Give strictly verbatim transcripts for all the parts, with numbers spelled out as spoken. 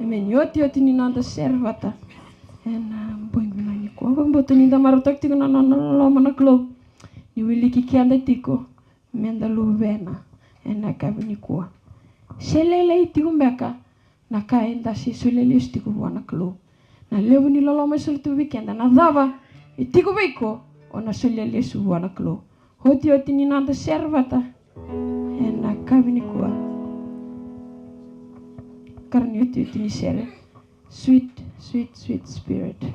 Emeni. Iotioti ni noda sere vata ena bogi vinaka nikua, au vakabauta ni da marautaka tiko na nona loloma na Kalou ni wiliki keda tiko me da luvena ena yakavi nikua. Se lailai tiko beka na ka eda se solia lesu tiko vua na Kalou. Na levu ni loloma e soli tu vei keda, na cava e tiko vei iko, o na solia lesu vua na Kalou. Iotioti ni noda sere vata ena yakavi nikua. Karua ni iotioti ni sere. Sweet, sweet, sweet spirit.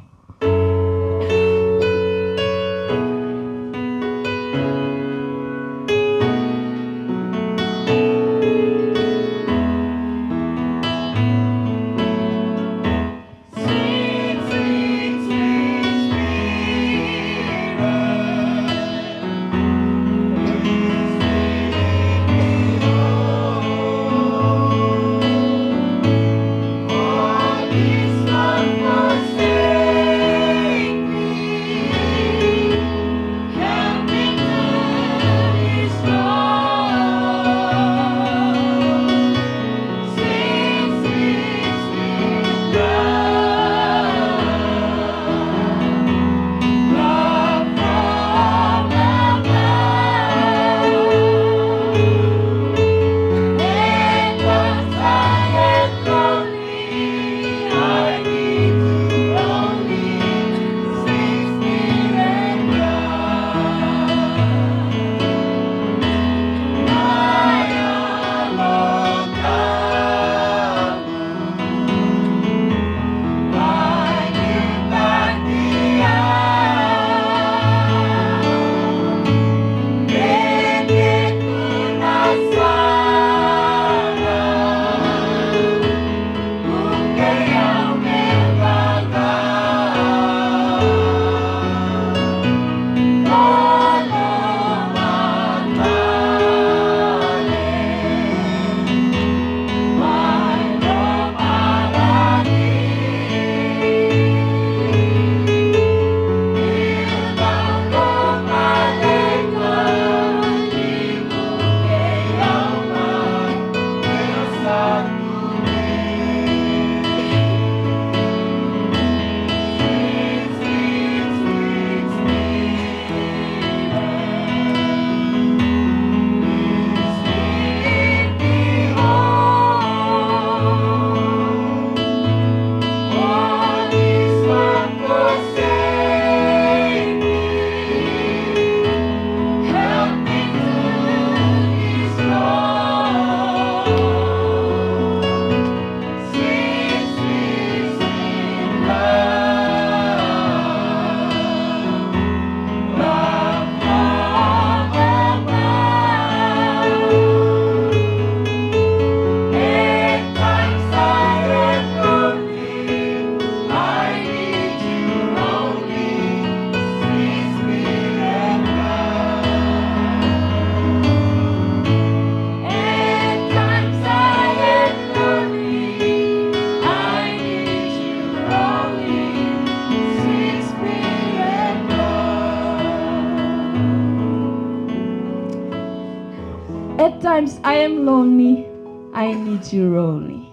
At times I am lonely, I need you, Roni.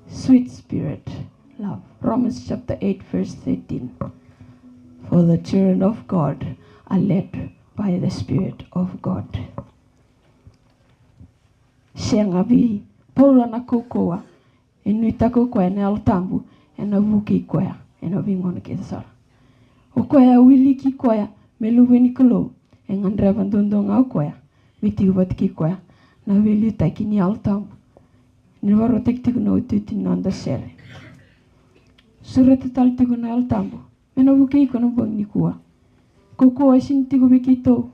Sweet Spirit, love. Romans chapter eight, verse thirteen. For the children of God are led by the Spirit of God. Sega vei Paula na kaukauwa, e nuitaka o koya na Yalo Tabu ena vukei koya ena veigauna kece sara. O koya e wiliki koya me luve ni Kalou, e gadreva duadua ga o koya me tiko vata kei koya na veiliutaki ni Yalo Tabu. Ni vakarautaki tiko na iotioti ni noda sere. Sureta tale tiko na Yalo Tabu me na vukei iko na bogi nikua. Kaukauwa e sega ni tiko vei keitou,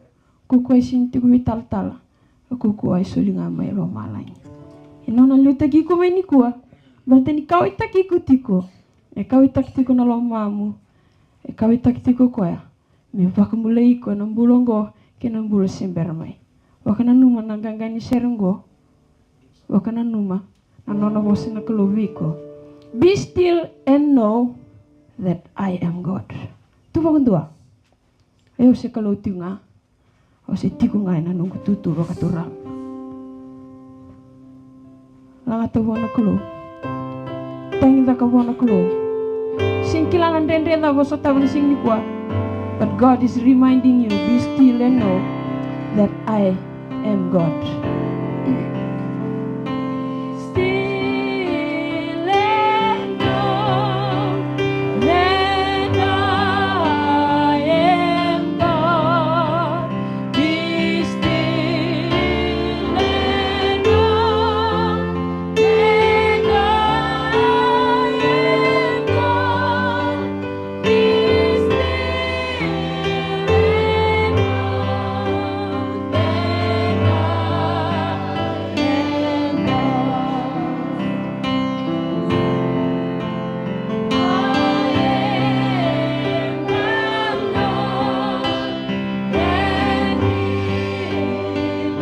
kaukauwa e sega ni tiko vei talatala, kaukauwa e soli ga mai lomalagi. E nona liutaki iko mai nikua, baleta ni kauwaitaki iko tiko. E kauwaitaki tiko na lomamu, e kauwaitaki tiko koya me vakabulai iko ena bula oqo kei na bula se bera mai. Vakananuma na qaqa ni sere oqo. Vakananuma na nona vosa na Kalou vei iko. Be still and know that I am God. Tu vakadua. Au se Kalou tiko ga. Au se tiko ga ena noqu tutu vakaturaga. Lagata vua na Kalou. Tagicaka vua na Kalou. Sega ni kila na dredre cava o sotava na siga nikua. But God is reminding you, be still and know that I am God. Still and know that I am God. Be still and know that I am God. Be still and know that I am God. I am the Lord, and He is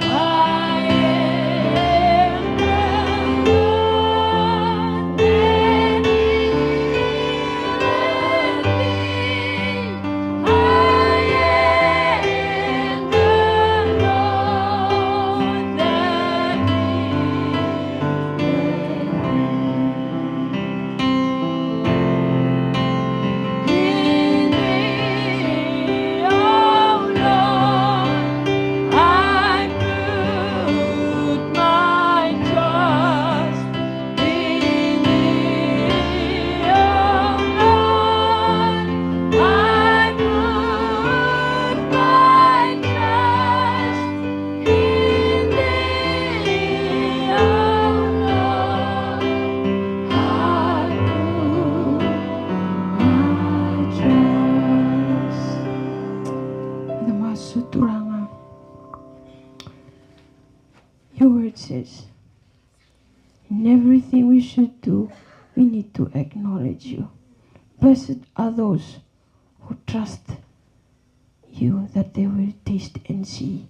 I am the Lord that healeth thee. I am the Lord that healeth thee. In thee, O Lord, I put my trust. In thee, O Lord, I put my trust. In thee, O Lord, I put my trust. Eda masu. Turaga, your word says, in everything we should do, we need to acknowledge you. Blessed are those who trust you, that they will taste and see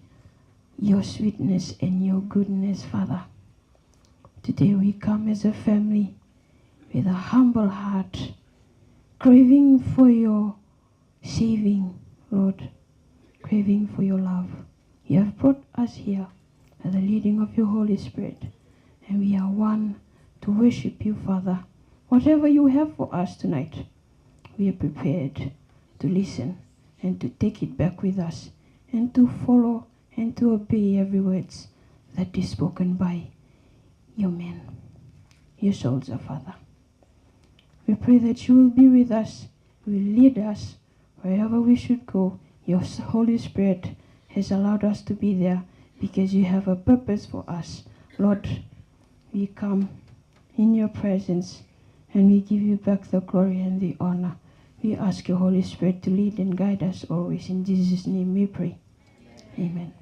your sweetness and your goodness, Father. Today we come as a family with a humble heart, craving for your saving, Lord, craving for your love. You have brought us here at the leading of your Holy Spirit, and we are one to worship you, Father. Whatever you have for us tonight, we are prepared to listen and to take it back with us and to follow and to obey every words that is spoken by your men, your soldier, Father. We pray that you will be with us, you will lead us wherever we should go. Your s-, Holy Spirit has allowed us to be there because you have a purpose for us. Lord, we come in your presence and we give you back the glory and the honor. We ask your Holy Spirit to lead and guide us always. In Jesus' name we pray. Amen.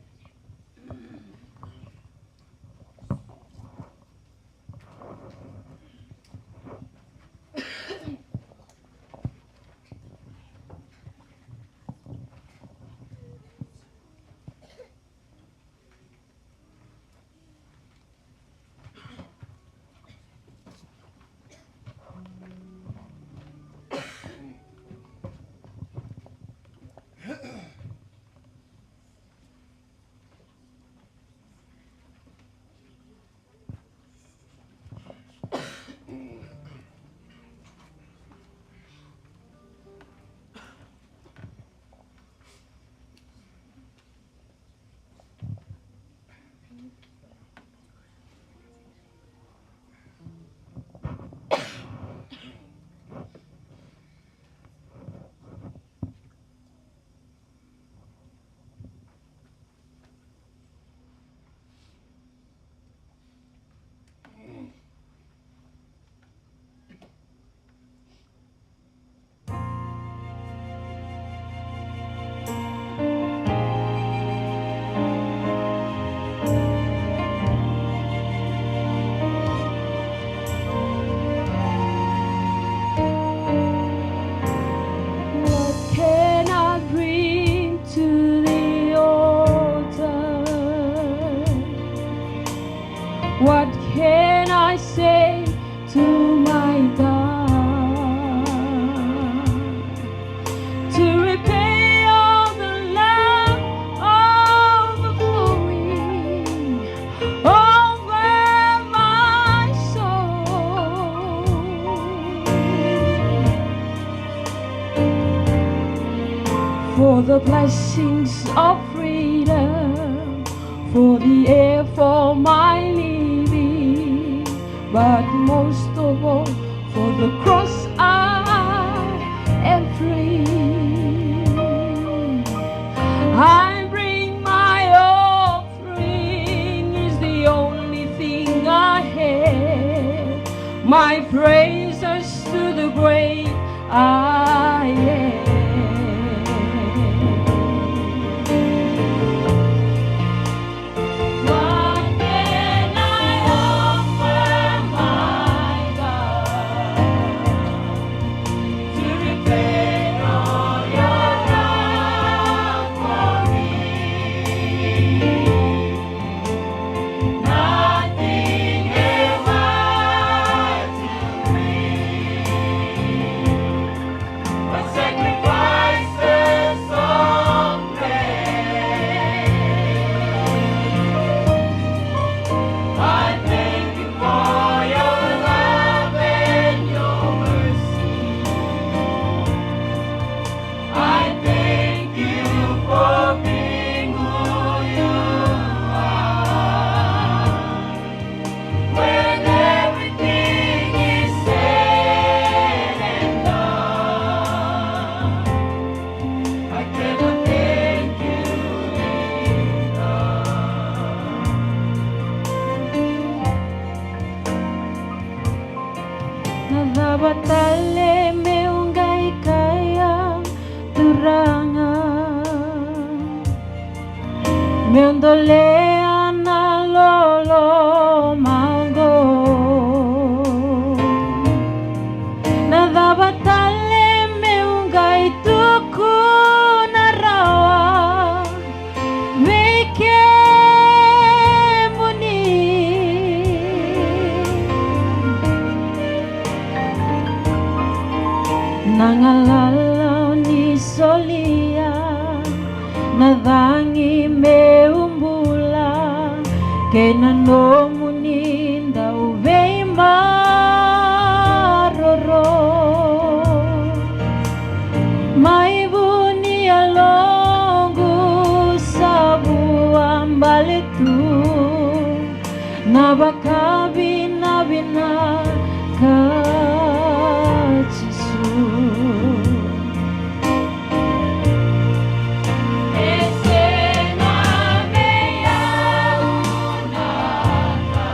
What can I bring to the altar? What can I say to my God to repay all the love overflowing over my The blessings of freedom, for the air, for my living, but most of all, for the cross I am free. I bring my offering, is the only thing I have. My praises to the great I am. What can I offer my God to repay all your love for me? Nothing am I to bring but sacrifices of praise. I thank you for your love and your mercy. I thank you for being who you are. When everything is said and done, I cannot thank you enough. Na cava tale meu qai kaya, Turaga? Meu dolea na loloma oqo. Na cava tale meu qai tukuna rawa vei kemuni? Na galala o ni solia, na cagi meu bula, kei na nomuni dau veimaroro. Mai vu ni yaloqu sa vua bale tu na vakavinavinaka Jisu. E sega vei au na ka,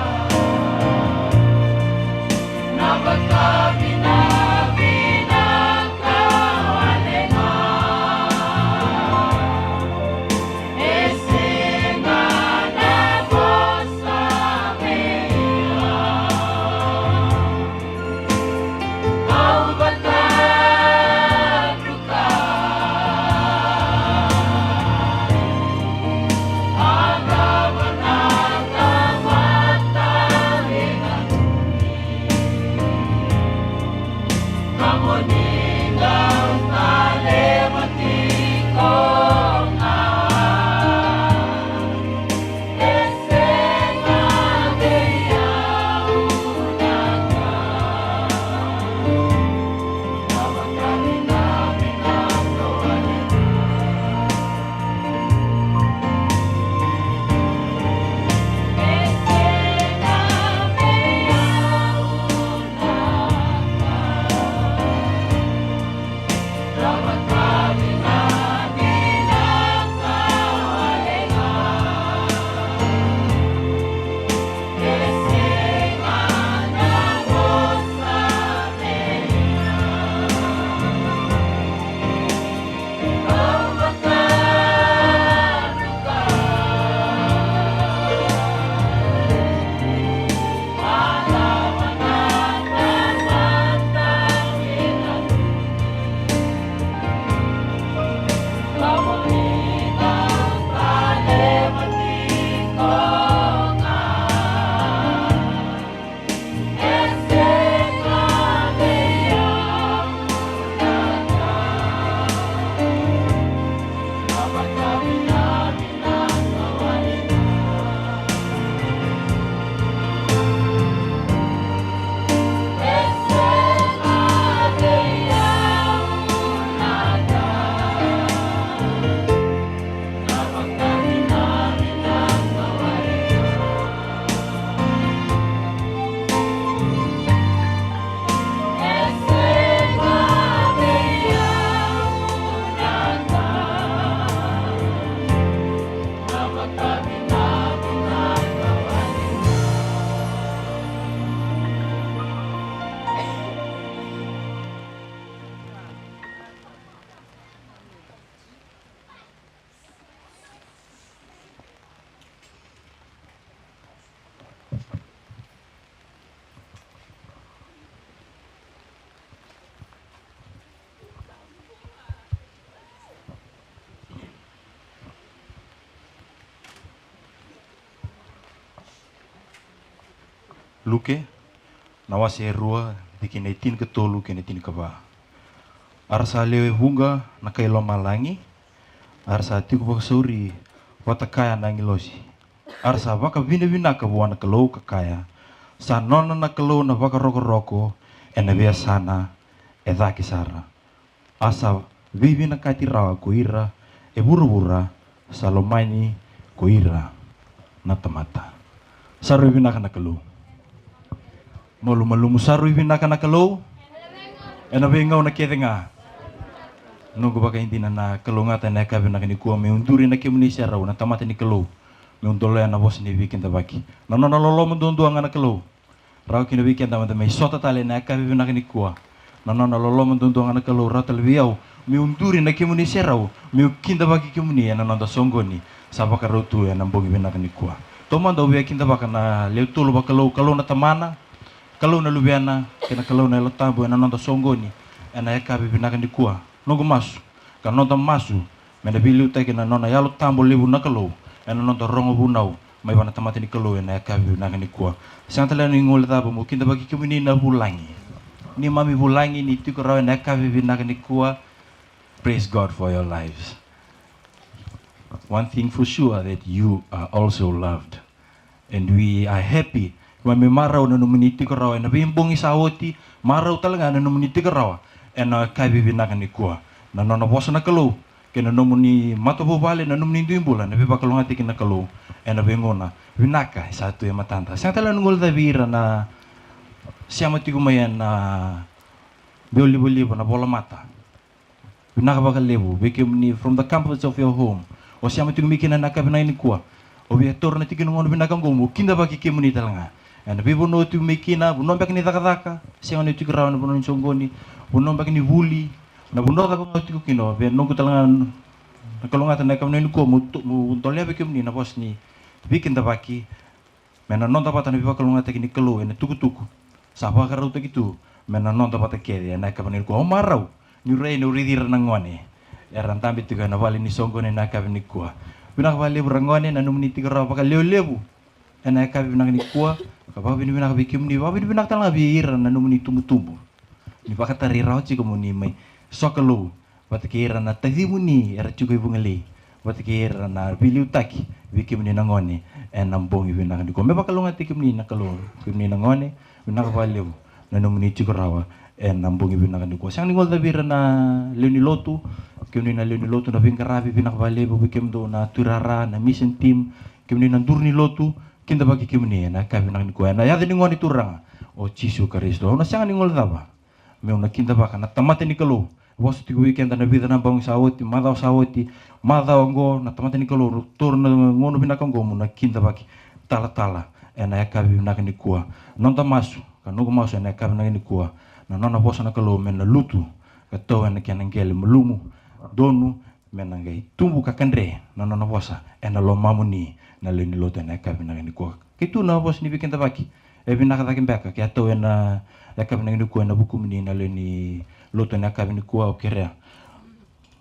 na vakavinavinaka wale ga. E sega na vosa vei au. Luke, na wase e rua, tikina e tinikatolu kei na tinikava. A ra sa lewe vuqa na kai lomalagi, a ra sa tiko vakasauri vata kaya na agilosi. A ra sa vakavinavinaka vua na Kalou ka kaya, sa nona na Kalou na vakarokoroko ena veiyasana e cake sara. A sa veivinakati rawa ko ira e vuravura, sa lomani ko ira na tamata. Sa rui vinaka na Kalou. Malumalumu, sa rui vinaka na Kalou. Ena veigauna kece ga. Noqu vakaidina na kalougata ena yakavi vinaka nikua meu duri na kemuni serau na tamata ni Kalou. Meu dolea na vosa ni veikidavaki. Na nona loloma duadua ga na Kalou. Rawa kina vei keda meda mai sota tale ena yakavi vinaka nikua. Na nona loloma duadua ga na Kalou rawa tale vei au meu duri na kemuni serau, meu kidavaki kemuni ena noda soqoni sa vakarau tu ena bogi vinaka nikua. Taumada au via kidavaka na lewe tolu vakalou, Kalou na Tamana, Kalou na Luvena kei na Kalou na Yalo Tabu ena noda soqoni ena yakavi vinaka nikua. Noqu masu ka noda masu me na veiliutaki na nona Yalo Tabu levu na Kalou ena noda rogo vunau mai vua na tamata ni Kalou ena yakavi vinaka nikua. Sega tale ni guilecava meu kidavaki kemuni na vulagi. Neimami vulagi ni tiko rawa ena yakavi vinaka nikua. Praise God for your lives. One thing for sure, that you are also loved. And we are happy. Keimami marau na nomuni tiko rawa ena veibogi sa oti, marau tale ga na nomuni tiko rawa ena yakavi vinaka nikua. Na nona vosa na Kalou kei na nomuni matavuvale, na nomuni dui bula, na veivakalougatataki na Kalou ena veigauna vinaka e sa tu e matada. Sega tale na guilecavi ira na sema tiko mai ena veilivaliva, na volamata. Vinaka vakalevu vei kemuni from the comforts of your home. O sema tiko mai kina ena yakavi vinaka nikua. O via taura na tikina gauna vinaka oqo meu kidavaki kemuni tale ga. Ena veivanua o tiko mai kina, vanua beka ni cakacaka, sega ni o tiko rawa ena vanua ni soqoni, vanua beka ni vuli, na vanua cava ga o tiko kina, o via noqu tale ga na kalougata ena yakavi vinaka nikua meu to-, meu dolea vei kemuni na vosa ni veikidavaki. Me na noda vata na veivakalougatataki ni Kalou ena tukutuku sa vakarautaki tu me na noda vata kece ena yakavi nikua. Au marau niu rai, niu raici ira na gone era dabe tiko ena vale ni soqoni ena yakavi nikua. Vinaka vakalevu ra gone na nomuni tiko rawa vakalevulevu ena yakavi vinaka nikua. Ka vakavinavinaka vei kemuni, vakavinavinaka tale ga vei ira na nomuni tubutubu ni vakatarai rawa tiko moni mai sokalou vata kei ira na tacimuni era tiko i Vugalei, vata kei ira na veiliutaki vei kemuni na gone ena bogi vinaka nikua. Me vakalougatataki kemuni na Kalou, kemuni na gone, vinaka vakalevu na nomuni tiko rawa ena bogi vinaka nikua. Sega ni guilecavi ira na lewe ni lotu, kemuni na lewe ni lotu na veiqaravi, vinaka vakalevu vei kemudou na tuirara, na mission team, kemuni na duru ni lotu, kidavaki kemuni ena yakavi vinaka nikua. Ena yaca ni Gone Turaga o Jisu Karisito, au na sega ni guilecava meu na kidavaka na tamata ni Kalou. Vosa tiko vei keda na vica na bogi sa oti, macawa sa oti, macawa oqo, na tamata ni Kalou, taura na gauna vinaka oqo mo na kidavaki talatala ena yakavi vinaka nikua. Noda masu, ka noqu masu ena yakavi vinaka nikua, na nona vosa na Kalou me na lutu ka tau ena kena qele malumu, donu, me na qai tubu ka kadre na nona vosa ena lomamuni na lewe ni lotu ena yakavi vinaka nikua. Ke tu na vosa ni veikidavaki e vinaka cake beka ke a tau ena yakavi vinaka nikua ena vukumuni na lewe ni lotu ena yakavi nikua, au kerea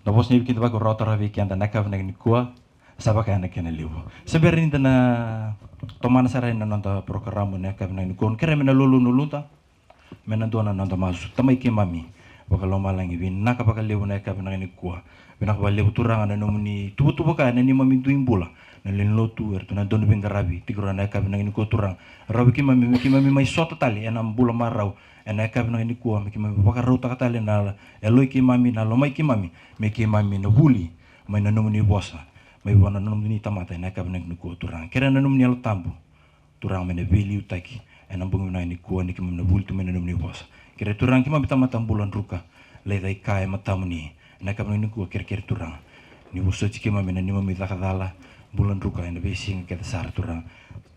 na vosa ni veikidavaki au rawata rawa vei keda na yakavi vinaka nikua sa vaka ena kena levu. Se bera ni da na tomana sara ena noda porokaramu ena yakavi vinaka nikua, au kerea me na lolou na uluda. Me na dua na noda masu. Tamai keimami vakalomalagi, vinaka vakalevu na yakavi vinaka nikua. Vinaka vakalevu Turaga na nomuni tuvatuva kaya na neimami dui bula na lewe ni lotu, eratou na dau ni veiqaravi tiko rawa na yakavi vinaka nikua Turaga. Rawa vei keimami me keimami mai sota tale ena bula marau ena yakavi vinaka nikua, me keimami vakarautaka tale na yaloi keimami, na lomai keimami, me keimami na vuli mai na nomuni vosa, mai vua na nomuni tamata ena yakavi vinaka nikua Turaga. Kerea na nomuni Yalo Tabu Turaga me na veiliutaki ena bogi vinaka nikua ni keimami na vuli tu mai na nomuni vosa. Kerea Turaga keimami tamata bula druka, lai cai ka e matamuni ena yakavi vinaka nikua. Kerekere Turaga ni vosoti keimami ena neimami caka cala, bula druka ena veisiga kece sara Turaga.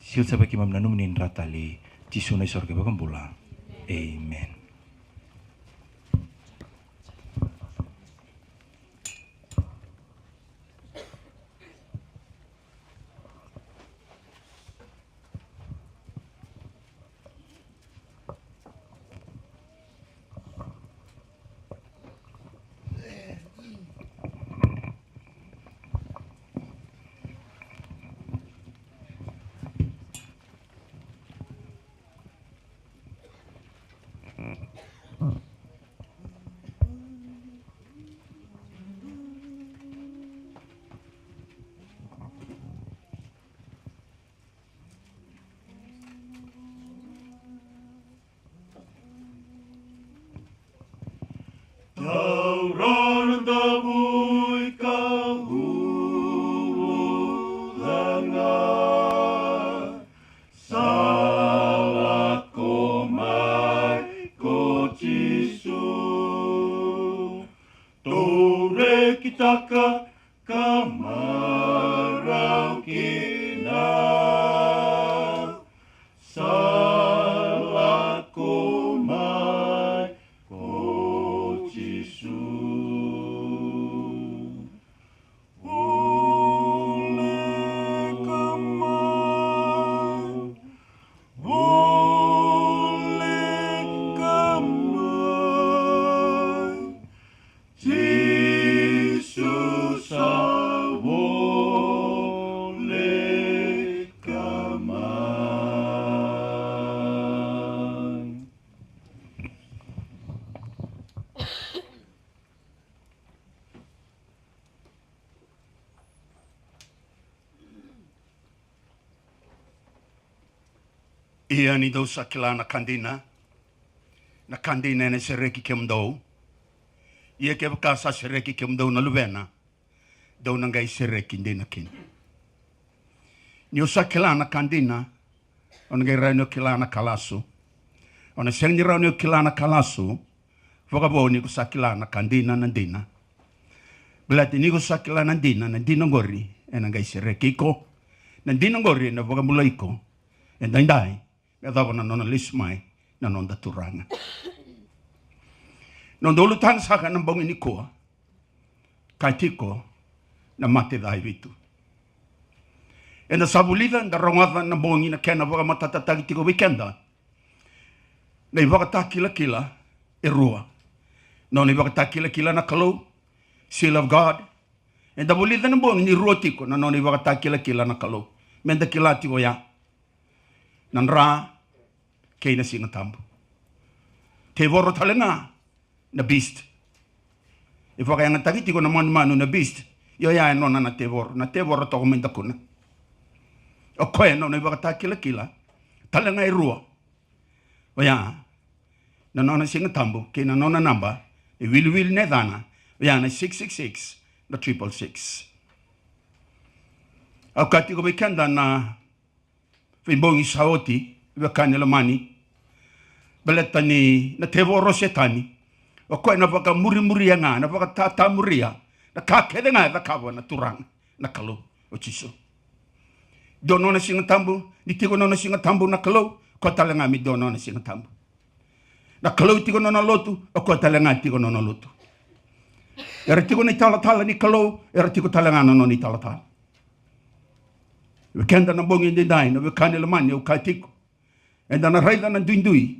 Sili sava keimami na nomuni dra talei, Jisu na iSoro kei Vakabula. Amen. Taura na davui ka uvuca ga. Sa lako mai ko Jisu. Tou rekitaka ka marau kina. Sa lako mai ko Jisu. Voleka mai, voleka mai. Jisu sa voleka mai. Ia ni dou sa kila na ka dina, na ka dina ena sereki kemudou. Ia kevaka sa sereki kemudou na Luvena, dou na qai sereki dina kina. Ni o sa kila na ka dina, o na qai rawa ni o kila na ka lasu. O na sega ni rawa ni o kila na ka lasu, vakavo ni ko sa kila na ka dina na dina. Baleta ni ko sa kila na dina, na dina oqori ena qai sereki iko. Na dina oqori ena vakabulai iko edaidai, me yacova na nona lesu mai na noda Turaga. Noda ulutaga saka na bogi nikua, ka tiko na Mate ca e vitu. Eda sa vulica, da rogoca na bogi na kena vakamatatataki tiko vei keda na ivakatakilakila e rua. Nona ivakatakilakila na Kalou, seal of God. Eda vulica na bogi ni rua tiko na nona ivakatakilakila na Kalou, meda kila tiko ya. Na dra kei na Siga Tabu. Tevoro tale ga na beast. E vakayagataki tiko na manumanu na beast. Io, ya e nona na tevoro, na tevoro toka mai dakuna. O koya na nona ivakatakilakila tale ga e rua. Oya na nona Siga Tabu kei na nona naba e wiliwili na yacana. Oya na six six six, na triple six. Au kaya tiko vei keda na veibogi sa oti, veiwekani lomani, baleta ni na tevoro Setani, o koya na vakamurimuria ga, na vakatatamuria na ka kece ga e cakava na Turaga na Kalou o Jisu. Dua nona Siga Tabu, ni tiko nona Siga Tabu na Kalou, koya tale ga me dua nona Siga Tabu. Na Kalou tiko nona lotu, o koya tale ga tiko nona lotu. Era tiko na italatala ni Kalou, era tiko tale ga na nona italatala. Vei keda na bogi edaidai, na veiwekani lomani, au kaya tiko, eda na raica na duidui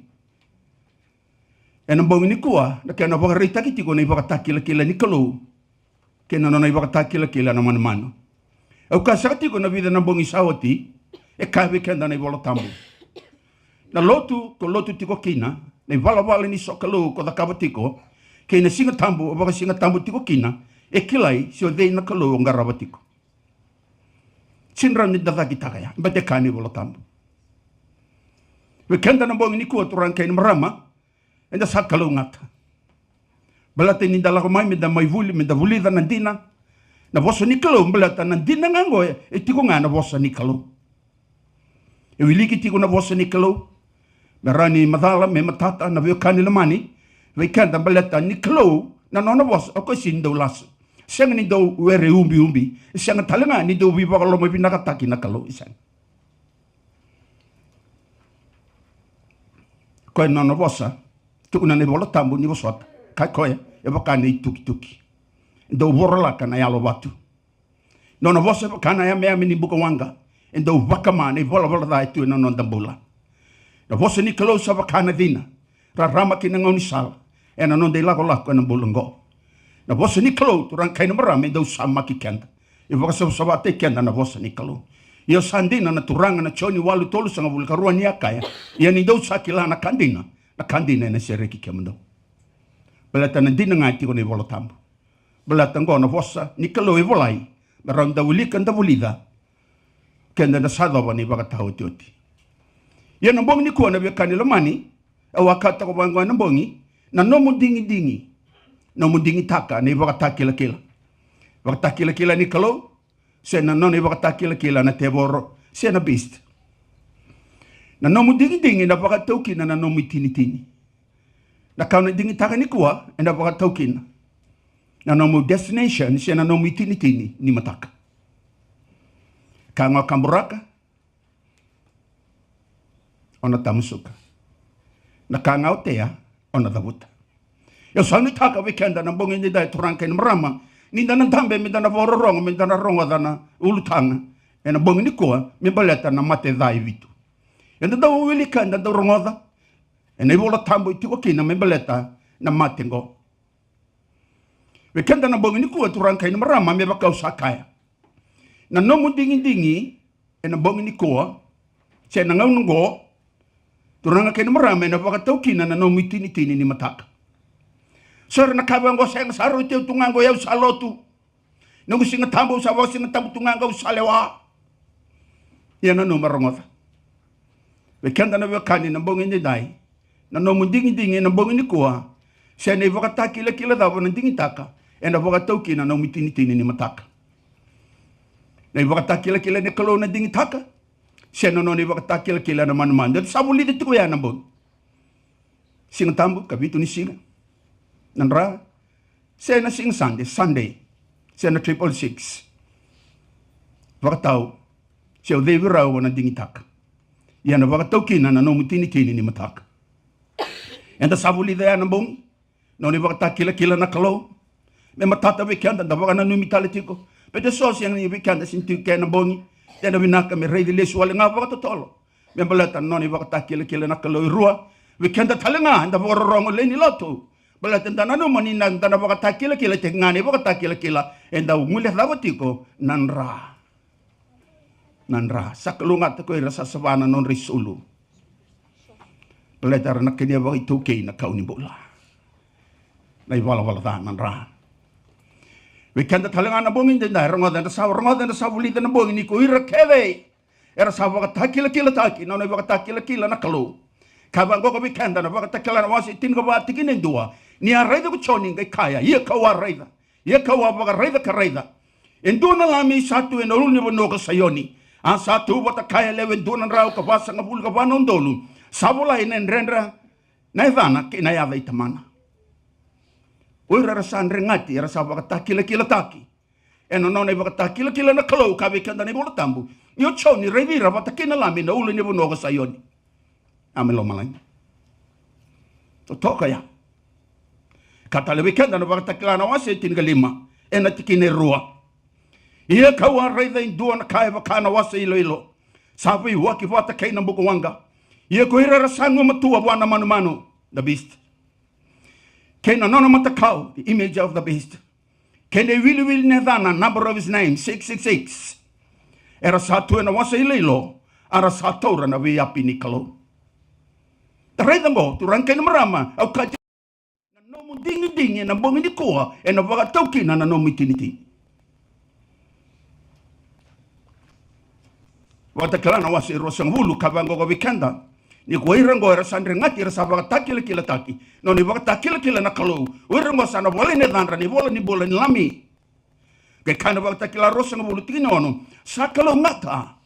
ena bogi nikua na kena vakaraitaki tiko na ivakatakilakila ni Kalou kei na nona ivakatakilakila na manumanu. Au kaya saka tiko na vica na bogi sa oti, e kaya vei keda na iVola Tabu, na lotu ko lotu tiko kina, na ivalavala ni sokalou ko cakava tiko, kei na Siga Tabu o vakasigatabu tiko kina, e kilai se o cei na Kalou o qarava tiko. Sega ni rawa ni da cakitaka ya, baleta e kaya na iVola Tabu. Vei keda na bogi nikua, turaga kei na marama, eda sa kalougata. Baleta ni da lako mai me da mai vuli, me da vulica na dina na vosa ni Kalou, baleta na dina ga oqo e tiko ga na vosa ni Kalou. E wiliki tiko na vosa ni Kalou me rawa ni macala, me matata, na veiwekani lomani, vei keda, baleta ni Kalou na nona vosa, o koya sega ni dau lasu. Sega ni dau were ubiubi, e sega tale ga ni dau veivakalomavinakataki na Kalou, e sega. Koya na nona vosa, tukuna na iVola Tabu ni vosota, kaya koya e vaka na itukituki e dau vorolaka na yalo vatu. Nona vosa e vaka na yameyame ni buka waqa, e dau vakama na ivalavala ca e tu ena noda bula. Na vosa ni Kalou sa vaka na cina, rarama ki na gaunisala ena noda ilakolako ena bula oqo. Na vosa ni Kalou, turaga kei na marama, e dau samaki keda, e vakasavasavataki keda na vosa ni Kalou. Ia sa dina na Turaga na Joni walu tolusagavulu ka rua ni a kaya, ia ni dou sa kila na ka dina, Na ka dina ena sereki kemudou. Baleta na dina ga e tiko na iVola Tabu. Baleta oqo na vosa ni Kalou e volai me rau da wilika, da vulica. Keda na sa yacova na ivakataotioti. Ia na bogi nikua na veiwekani lomani, au a kaya toka vaqo ena bogi, na nomu digidigi, nomu digitaka na ivakatakilakila. Vakatakilakila ni Kalou, se na nona ivakatakilakila na tevoro, se na beast. Na nomu digidigi ena vakatau kina na nomu itinitini. Na ka o na digitaka nikua ena vakatau kina na nomu destination, se na nomu itinitini ni mataka. Ka ga o kaburaka, o na tamusuka. Na ka ga o tea, o na cavuta. Au sa nuitaka vei keda na bogi edaidai, turaga kei na marama, ni da na dabe me da na vakarorogo, me da na rogoca na ulutaga ena bogi nikua, me baleta na mate ca e vitu. Eda dau wilika, eda dau rogoca ena iVola Tabu e tiko kina me baleta na mate oqo. Vei keda na bogi nikua, turaga kei na marama, me vaka au sa kaya, na nomu digidigi ena bogi nikua, se na gauna oqo, turaga kei na marama, ena vakatau kina na nomu itinitini ni mataka. So era na kaya vaqo, sega, sa rauti au tu ga qo, au sa lotu. Noqu Siga Tabu, au sa vakasigatabu tu ga qo, au sa lewa. Ia nanuma, rogoca. Vei keda na veiwekani na bogi edaidai, na nomu digidigi ena bogi nikua, se na ivakatakilakila cava o na digitaka, ena vakatau kina na nomu itinitini ni mataka. Na ivakatakilakila ni Kalou o na digitaka, se na nona ivakatakilakila na manumanu. Eda sa vulica tiko ya na bogi. Siga Tabu, ka vitu ni siga na dra, se na Siga Sade, Sunday, se na triple six. Vakatau, se o cei vei rau o na digitaka. Ia na vakatau kina na nomu itinitini ni mataka. Eda sa vulica ya na bogi, nona ivakatakilakila na Kalou. Me matata vei keda da vakananumi tale tiko. Baleta so sega ni vei keda sega ni tiko ena bogi, de na vinaka me raici lesu wale ga vakatotolo. Me baleta na nona ivakatakilakila na Kalou. E rua, vei keda tale ga eda vakarorogo, lewe ni lotu, baleta da nanuma ni da na vakatakilakila, tiko ga na ivakatakilakila, e dau guilecava tiko na dra. Na dra. Sa kalougata ko ira sa sava na nodra isulu. Baleta era na kania vakaitaukei na kau ni bula. Na ivalavala ca, na dra. Vei keda tale ga na bogi edaidai, rogoca, eda sa rogoca, eda sa vulica na bogi ni ko ira kece era sa vakatakilakilataki na nona ivakatakilakila na Kalou. Ka vaqo vei keda na Vakatakila na wase tinikava, tikina e dua, ni a raica ko Joni qai kaya, ia kau a raica, ia kau a vakaraica ka raica e dua na Lami sa tu ena ulunivanua ko Saioni, a sa tu vata kaya e lewe dua na drau ka vasagavulu ka va na udolu, sa volai ena yadredra na yacana kei na yaca i Tamana. O ira era sa dregati, era sa vakatakilakilataki ena nona ivakatakilakila na Kalou. Ka vei keda na iVola Tabu, ni o Joni raici ira vata kei na Lami ena ulunivanua ko Saioni. A, mai lomalagi. Totoka ya. Ka tale vei keda na Vakatakila na wase tinikalima, ena tikina e rua. Ia kau a raica e dua na ka e vaka na wasa iloilo, sa veiwaki vata kei na bukawaqa. Ia ko ira era sa gumatua vua na manumanu, the beast, kei na nona matakau, the image of the beast, kei na iwiliwili ni yacana, number of his name, six six six, era sa tu ena wasa iloilo, a ra sa taura na veiyapi ni Kalou. Da raica oqo, turaga kei na marama, au kaya, na nomu digidigi ena bogi nikua ena vakatau kina na nomu itinitini. Vakatakila na wase ruasagavulu, ka vaqo vei keda, ni ko ira oqo era sa dregati, era sa vakatakilakilataki na nona ivakatakilakila na Kalou. O ira oqo sa na volai ena yacadra na ivola ni bula ni Lami. Qai kaya na Vakatakila ruasagavulu, tikina e ono, sa kalougata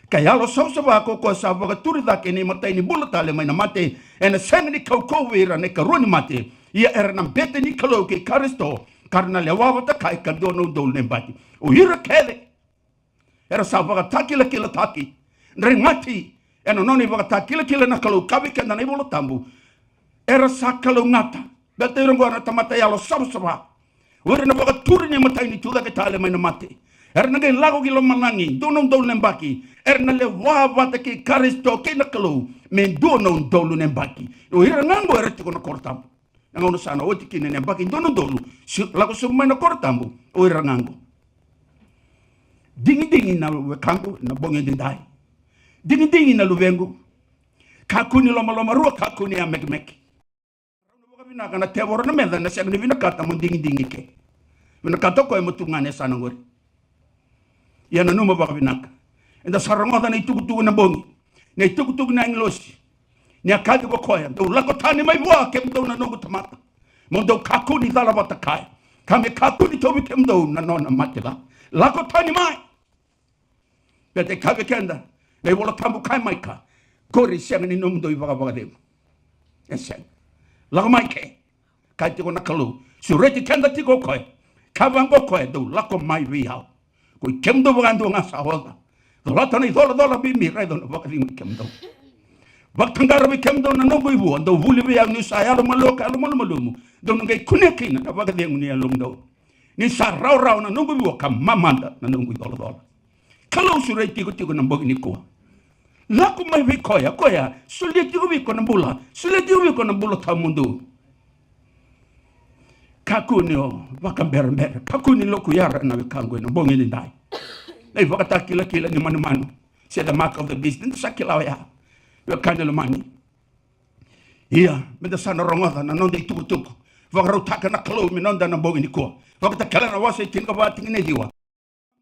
ka yalosavasava ko koya sa vakaturi cake na imatai ni bula tale mai na mate. Ena sega ni kaukauwa vei ira na ikarua ni mate, ia era na bete ni Kalou kei Karisito, ka ra na lewa vata kaya ka dua na udolu na yabaki. O ira kece era sa vakatakilakilataki, dregati ena nona ivakatakilakila na Kalou. Ka vei keda na iVola Tabu, era sa kalougata. Baleta o ira oqo era na tamata yalosavasava. O ira na vakaturi na imatai ni tucake tale mai na mate. Era na qai lako ki lomalagi, dua na udolu na yabaki. Era na lewa vata kei Karisito kei na Kalou me dua na udolu na yabaki. O ira ga oqo era tiko na koro tabu. Na gauna sa na oti kina na yabaki dua na udolu, sa lako sobu mai na koro tabu o ira ga oqo. Digidigi na wekaqu na bogi edaidai. Digidigi na luvequ. Kakua ni lomalomarua, kakua ni yamekemeke. Rau na vakavinaka na tevoro na meca, na sega ni vinakata mo digidigi ke. Vinakata o koya mo tu ga na yasana qori. Ia nanuma vakavinaka. Eda sa rogoca na itukutuku na bogi, na itukutuku na agilosi. Ni a kaci ko koya, dou lako tani mai vua kemudou na noqu tamata, mo dou kakua ni cala vata kaya, ka me kakua ni tauvi kemudou na nona mate ca. Lako tani mai. Beta e kaya vei keda na iVola Tabu, kaya mai ka, qori sega ni nomudou ivakavakacegu. E sega. Lako mai ke. Kaya tiko na Kalou, sureti keda tiko o koya. Kaya vaqo o koya, dou lako mai vei au, ko i kemudou vakayadua ga sa oca. Colata na icolacola bibi, raica au na vakacegui kemudou. Vakataqara vei kemudou na noqu ivua, dou vuli vei au niu sa yalo maliwa ka yalo malumalumu. Dou na qai kunea kina na vakacegu ni yalomudou, ni sa rawarawa na noqu ivua ka mamada na noqu icolacola. Kalou sureti iko tiko na bogi nikua. Lako mai vei koya, koya solia tiko vei iko na bula, solia tiko vei iko na bula tawamudu. Kakua ni o vakaberabera, kakua ni lokuyara na wekaqu ena bogi nidai. Na ivakatakilakila ni manumanu, se the mark of the beast, eda sa kila oya. Wekaqu lomani, ia meda sa na rogoca na noda itukutuku. Vakarautaka na Kalou me noda na bogi nikua. Vakatakila na wase e tinikava, tikina e ciwa.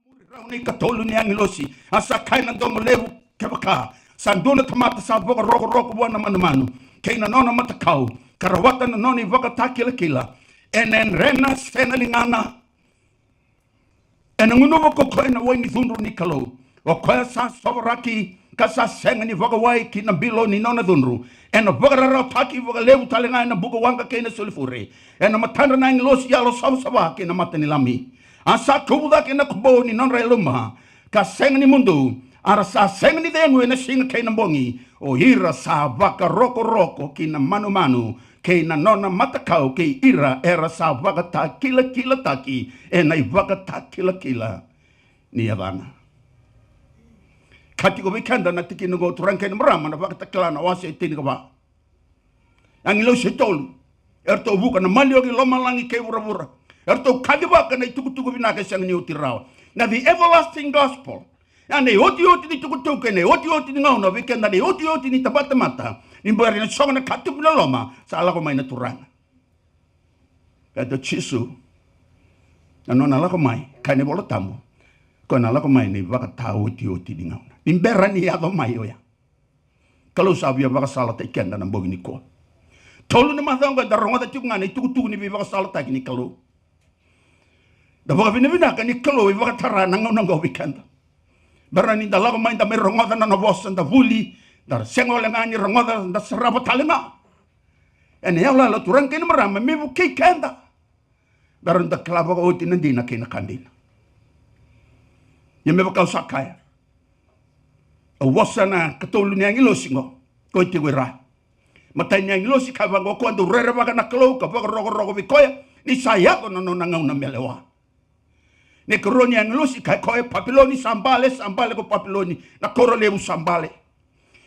Muri rau na ikatolu ni agilosi, a sa kaya na domo levu, kevaka sa dua na tamata sa vakarokoroko vua na manumanu kei na nona matakau, ka rawata na nona ivakatakilakila ena yadrena se na ligana, ena gunuva ko koya na wai ni cudru ni Kalou, o koya sa sovaraki ka sa sega ni vakawai ki na bilo ni nona cudru, ena vakararawataki vakalevu tale ga ena buka waqa kei na sulifure, ena matadra na agilosi yalo savasava kei na mata ni Lami. A sa kuvu cake na kubo ni nodra yaluma, ka sega ni mudu, a ra sa sega ni cegu ena siga kei na bogi, o ira sa vakarokoroko ki na manumanu kei na nona matakau, kei ira era sa vakatakilakilataki ena ivakatakilakila ni yacana. Ka tiko vei keda na tikina oqo, turaga kei na marama, na Vakatakila na wase e tinikava. Agilosi e tolu eratou vuka, na maliwa ki lomalagi kei vuravura. Eratou kacivaka na itukutuku vinaka e sega ni oti rawa, na the everlasting gospel. Ia na iotioti ni tukutuku, na iotioti ni gauna, vei keda na iotioti ni tabatamata, ni bera ni sogo na katuba na loma, sa lako mai na Turaga. Kaya o Jisu, na nona lako mai, kaya na iVola Tabu, koya na lako mai na ivakataotioti ni gauna, ni bera ni yaco mai oya. Kalou sa via vakasalataki keda na bogi nikua. Tolu na macawa oqo eda rogoca tiko ga na itukutuku ni veivakasalataki ni Kalou. Da vakavinavinaka ni Kalou e vakatara na gauna oqo vei keda. Bera ni da lako mai da mai rogoca na nona vosa, da vuli, da sega wale ga ni rogoca, da sarava tale ga. Ena yalayala, turaga kei na marama, me vukei keda. Bera ni da kila vakaoti na dina kei na ka dina. Ia me vaka au sa kaya, au vosa na katolu ni agilosi oqo, koya tiko i ra. Matai ni agilosi, kaya vaqo o koya, dou rerevaka na Kalou ka vakarokoroko vei koya, ni sa yaco na nona gauna me lewa. Na ikarua ni agilosi, kaya o koya, Papiloni sa bale, sa bale ko Papiloni, na koro levu sa bale.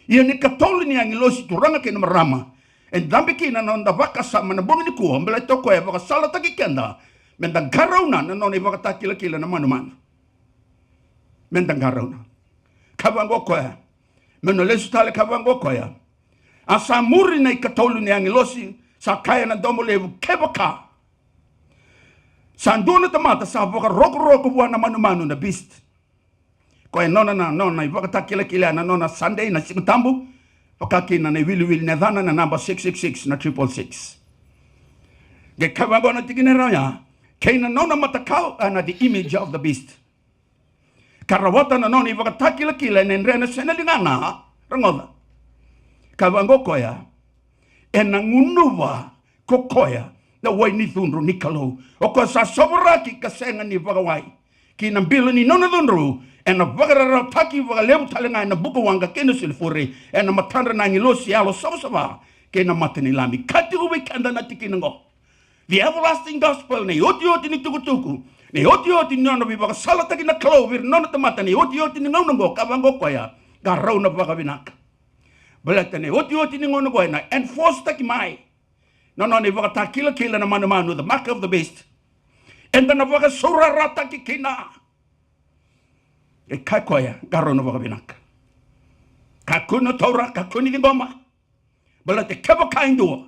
Ia na ikatolu ni agilosi, turaga kei na marama, e dabe kina na noda vakasama na bogi nikua, baleta o koya e vakasalataki keda meda qarauna na nona ivakatakilakila na manumanu. Meda qarauna. Kaya vaqo o koya, me na lesu tale, kaya vaqo o koya, a sa muri na ikatolu ni agilosi, sa kaya na domo levu, kevaka sa dua na tamata sa vakarokoroko vua na manumanu, na beast. Koya e nona, na nona ivakatakilakila na nona Sunday, na Siga Tabu, vaka kina na iwiliwili ni yacana, na naba six six six, na triple six. Qai kaya vaqo na tikina e rua ya, kei na nona matakau, a, na the image of the beast, ka rawata na nona ivakatakilakila ena yadrena se na ligana. Rogoca. Kaya vaqo o koya, ena gunuva ko koya na wai ni cudru ni Kalou, o koya sa sovaraki ka sega ni vakawai ki na bilo ni nona cudru, ena vakararawataki vakalevu tale ga ena buka waqa kei na sulifure, ena matadra na agilosi yalo savasava kei na mata ni Lami. Ka tiko vei keda na tikina oqo. The everlasting gospel, na iotioti ni tukutuku, na iotioti ni nona veivakasalataki na Kalou vei ira na nona tamata, na iotioti ni gauna oqo, kaya vaqo o koya, qarauna vakavinaka. Baleta na iotioti ni gauna oqo ena enforce-taki mai na nona ivakatakilakila na manumanu, the mark of the beast. Eda na vakasaurarataki kina. E kaya o koya, qarauna vakavinaka. Kakua ni taura, kakua ni ciqoma. Baleta kevaka e dua,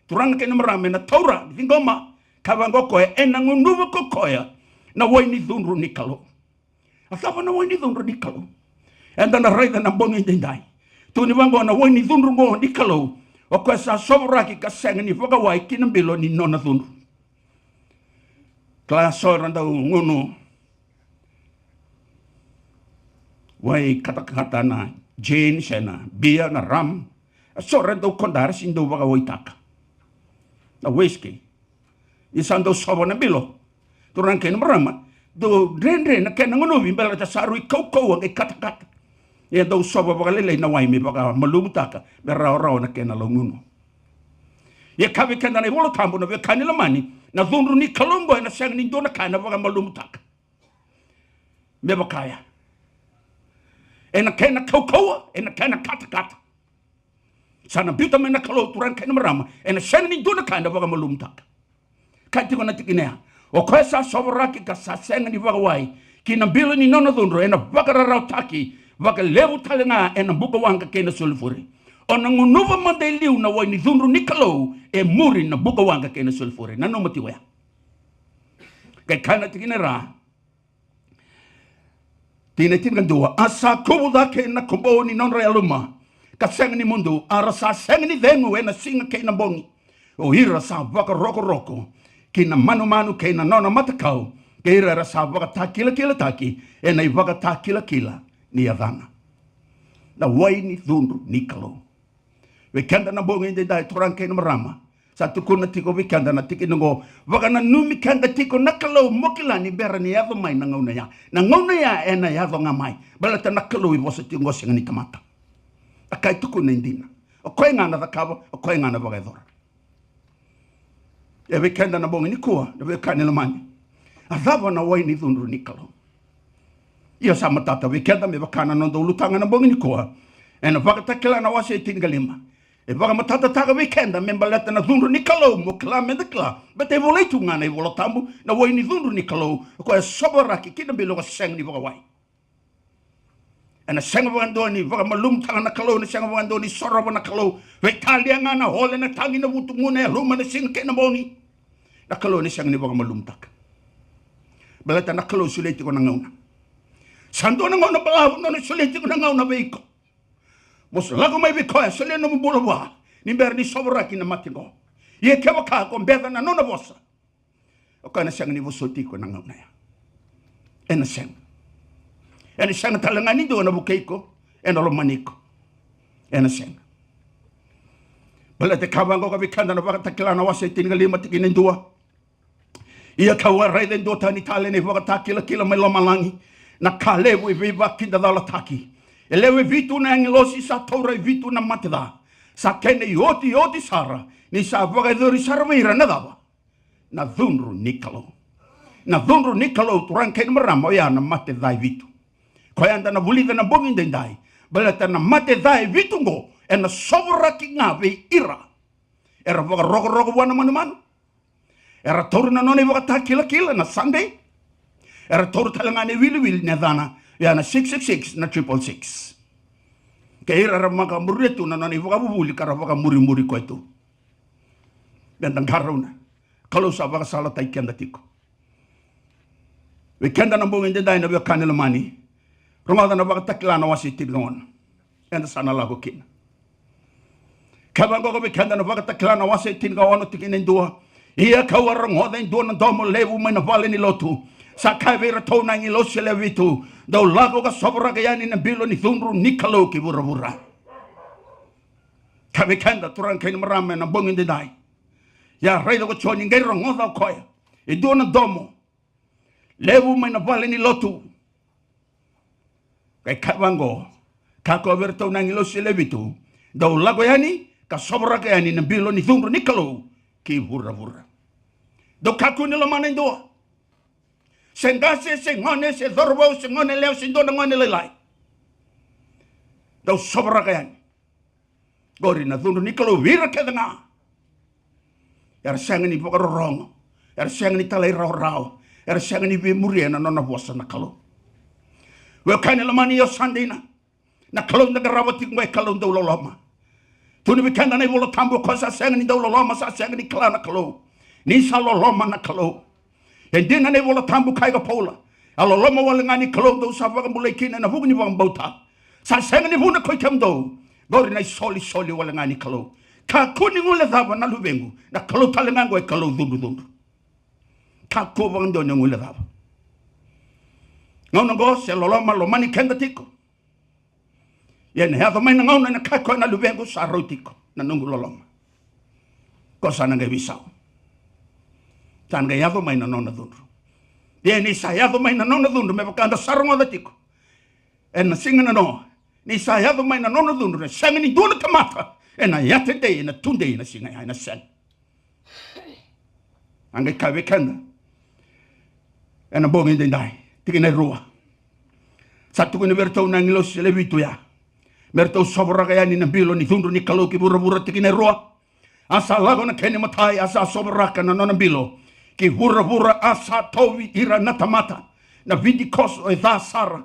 turaga kei na marama, ena taura, ni ciqoma, ka vaqo o koya, ena gunuva ko koya na wai ni cudru ni Kalou. A cava na wai ni cudru ni Kalou? Eda na raica na bogi edaidai. Tukuni vaqo na wai ni cudru qo ni Kalou, o koya sa sovaraki ka sega ni vakawai ki na bilo ni nona cudru. Kila, so era dau gunu wai katakata, na gin se na bia, na rum. So era dau koda, era sega ni dau vakawaitaka na whisky. Ia sa dau sova na bilo. Turaga kei na marama, dau dredre na kena gunuvi baleta sa rui kaukauwa qai katakata. Ia dau sova vakalailai na wai me vakamalumutaka, me rawarawa na kena laugunu. Ia kaya vei keda na iVola Tabu, na veiwekani lomani, na cudru ni Kalou oqo ena sega ni dua na ka ena vakamalumutaka me vaka ya. Ena kena kaukauwa, ena kena katakata, sa na biuta mai na Kalou, turaga kei na marama, ena sega ni dua na ka ena vakamalumutaka. Kaya tiko na tikina ya, o koya sa sovaraki ka sa sega ni vakawai ki na bilo ni nona cudru, ena vakararawataki vakalevu tale ga ena bukawaqa kei na sulifure. O na gunuva mada e liu na wai ni cudru ni Kalou e muri na bukawaqa kei na sulifure. Nanuma tiko ya. Qai kaya na tikina e ra, tikina e tinikadua, a sa kuvu cake na kubou ni nodra yaluma ka sega ni mudu, a ra sa sega ni cegu ena siga kei na bogi. O ira sa vakarokoroko ki na manumanu kei na nona matakau, kei ira era sa vakatakilakilataki ena ivakatakilakila ni yacana. Na wai ni cudru ni Kalou. Vei keda na bogi edaidai, turaga kei na marama, sa tukuna tiko vei keda na tikina oqo, vakananumi keda tiko na Kalou, mo kila ni bera ni yaco mai na gauna ya. Na gauna ya ena yaco ga mai. Baleta na Kalou e vosa tiko oqo, sega ni tamata. A ka e tukuna e dina. O koya ga na cakava, o koya ga na vakayacora. E vei keda na bogi nikua, na veiwekani lomani, a cava na wai ni cudru ni Kalou? Ia sa matata vei keda me vaka na noda ulutaga na bogi nikua. Ena Vakatakila na wase e tinikalima, e vakamatatataka vei keda me baleta na cudru ni Kalou, mo kila, meda kila. Baleta e volai tu ga na iVola Tabu, na wai ni cudru ni Kalou, o koya e sovaraki ki na bilo ka sega ni vakawai. Ena sega vakadua ni vakamalumutaka na Kalou, ena sega vakadua ni sorova na Kalou. Veitalia ga na ole, na tagi, na vutugu, na yaluma, na siga kei na bogi, na Kalou ena sega ni vakamalumutaka. Baleta na Kalou solia tiko na gauna. Sa dua na gauna balavu, nona solia tiko na gauna vei iko. Mo lako mai vei koya, solia nomu bula vua, ni bera ni sovaraki na mate qo. Ia kevaka ko beca na nona vosa, o koya ena sega ni vosoti iko ena gauna ya. Ena sega. Ena sega tale ga ni dua ena vukei iko, ena lomani iko. Ena sega. Baleta e kaya vaqo ka vei keda na Vakatakila na wase e tinikalima, tikina e dua. Ia kau a raica e dua tani tale na ivakatakilakila mai lomalagi, na ka levu e veivakidacalataki. E lewe vitu na agilosi, sa taura e vitu na mate ca. Sa kena iotioti sara, ni sa vakayacori sara vei ira na cava? Na cudru ni Kalou. Na cudru ni Kalou, turaga kei na marama, oya na mate ca e vitu. Koya eda na vulica na bogi edaidai. Baleta na mate ca e vitu oqo ena sovaraki ga vei ira era vakarokoroko vua na manumanu. Era taura na nona ivakatakilakila na Sunday. Era taura tale ga na iwiliwili ni yacana, oya na six six six, na triple six. Kei ira era vakamuria tu na nona ivakavuvuli ka ra vakamurimuri koya tu. Meda qarauna. Kalou sa vakasalataki keda tiko. Vei keda na bogi edaidai, na veiwekani lomani, rogoca na Vakatakila na wase e tinikaono. Eda sa na lako kina. Kaya vaqo ka vei keda na Vakatakila na wase e tinikaono, tikina e dua. Ia kau a rogoca e dua na domo levu mai na vale ni lotu, sa kaya vei iratou na agilosi e lewe vitu, dou lako ka sovaraka yani na bilo ni cudru ni Kalou ki vuravura. Kaya vei keda, turaga kei na marama, ena bogi edaidai. Ia raica ko Joni, qai rogoca o koya e dua na domo levu mai na vale ni lotu. Qai kaya vaqo, kaya ko vei iratou na agilosi e lewe vitu, dou lako yani ka sovaraka yani na bilo ni cudru ni Kalou ki vuravura. Dou kakua ni lomana e dua. Se qase, se gone, se cauravou, se gone yalewa, se dua na gone lailai. Dou sovaraka yani. Qori na cudru ni Kalou vei ira kece ga era sega ni vakarorogo, era sega ni talairawarawa, era sega ni veimuria na nona vosa na Kalou. Veiwekani lomani, o sa dina. Na Kalou da qarava tiko oqo e Kalou dau loloma. Tukuna vei keda na iVola Tabu, o koya sa sega ni dau loloma sa sega ni kila na Kalou. Ni sa loloma na Kalou. E dina na iVola Tabu kaya ko Paula, a loloma wale ga ni Kalou dou sa vakabulai kina ena vuku ni vakabauta. Sa sega ni vuna koi kemudou. Qori na isolisoli wale ga ni Kalou. Kakua ni guilecava na luvequ, na Kalou tale ga qo e Kalou cudrucudru. Kakua vakadua ni guilecava. Gauna qo se loloma lomani keda tiko. Ia ena yaco mai na gauna ena kaya o koya na luvequ sa rauti iko na noqu loloma. Ko sa na qai veisau. Sa na qai yaco mai na nona cudru. Ia ni sa yaco mai na nona cudru me vaka da sa rogoca tiko ena siga nanoa. Ni sa yaco mai na nona cudru na sega ni dua na tamata ena yatedei, ena tudei na siga ya, ena sega. A qai kaya vei keda ena bogi edaidai, tikina e rua. Sa tukuna vei iratou na agilosi lewe vitu ya me ratou sovaraka yani na bilo ni cudru ni Kalou ki vuravura, tikina e rua. A sa lako na kena imatai, a sa sovaraka na nona bilo ki vuravura, a sa tauvi ira na tamata na vidikoso e ca sara,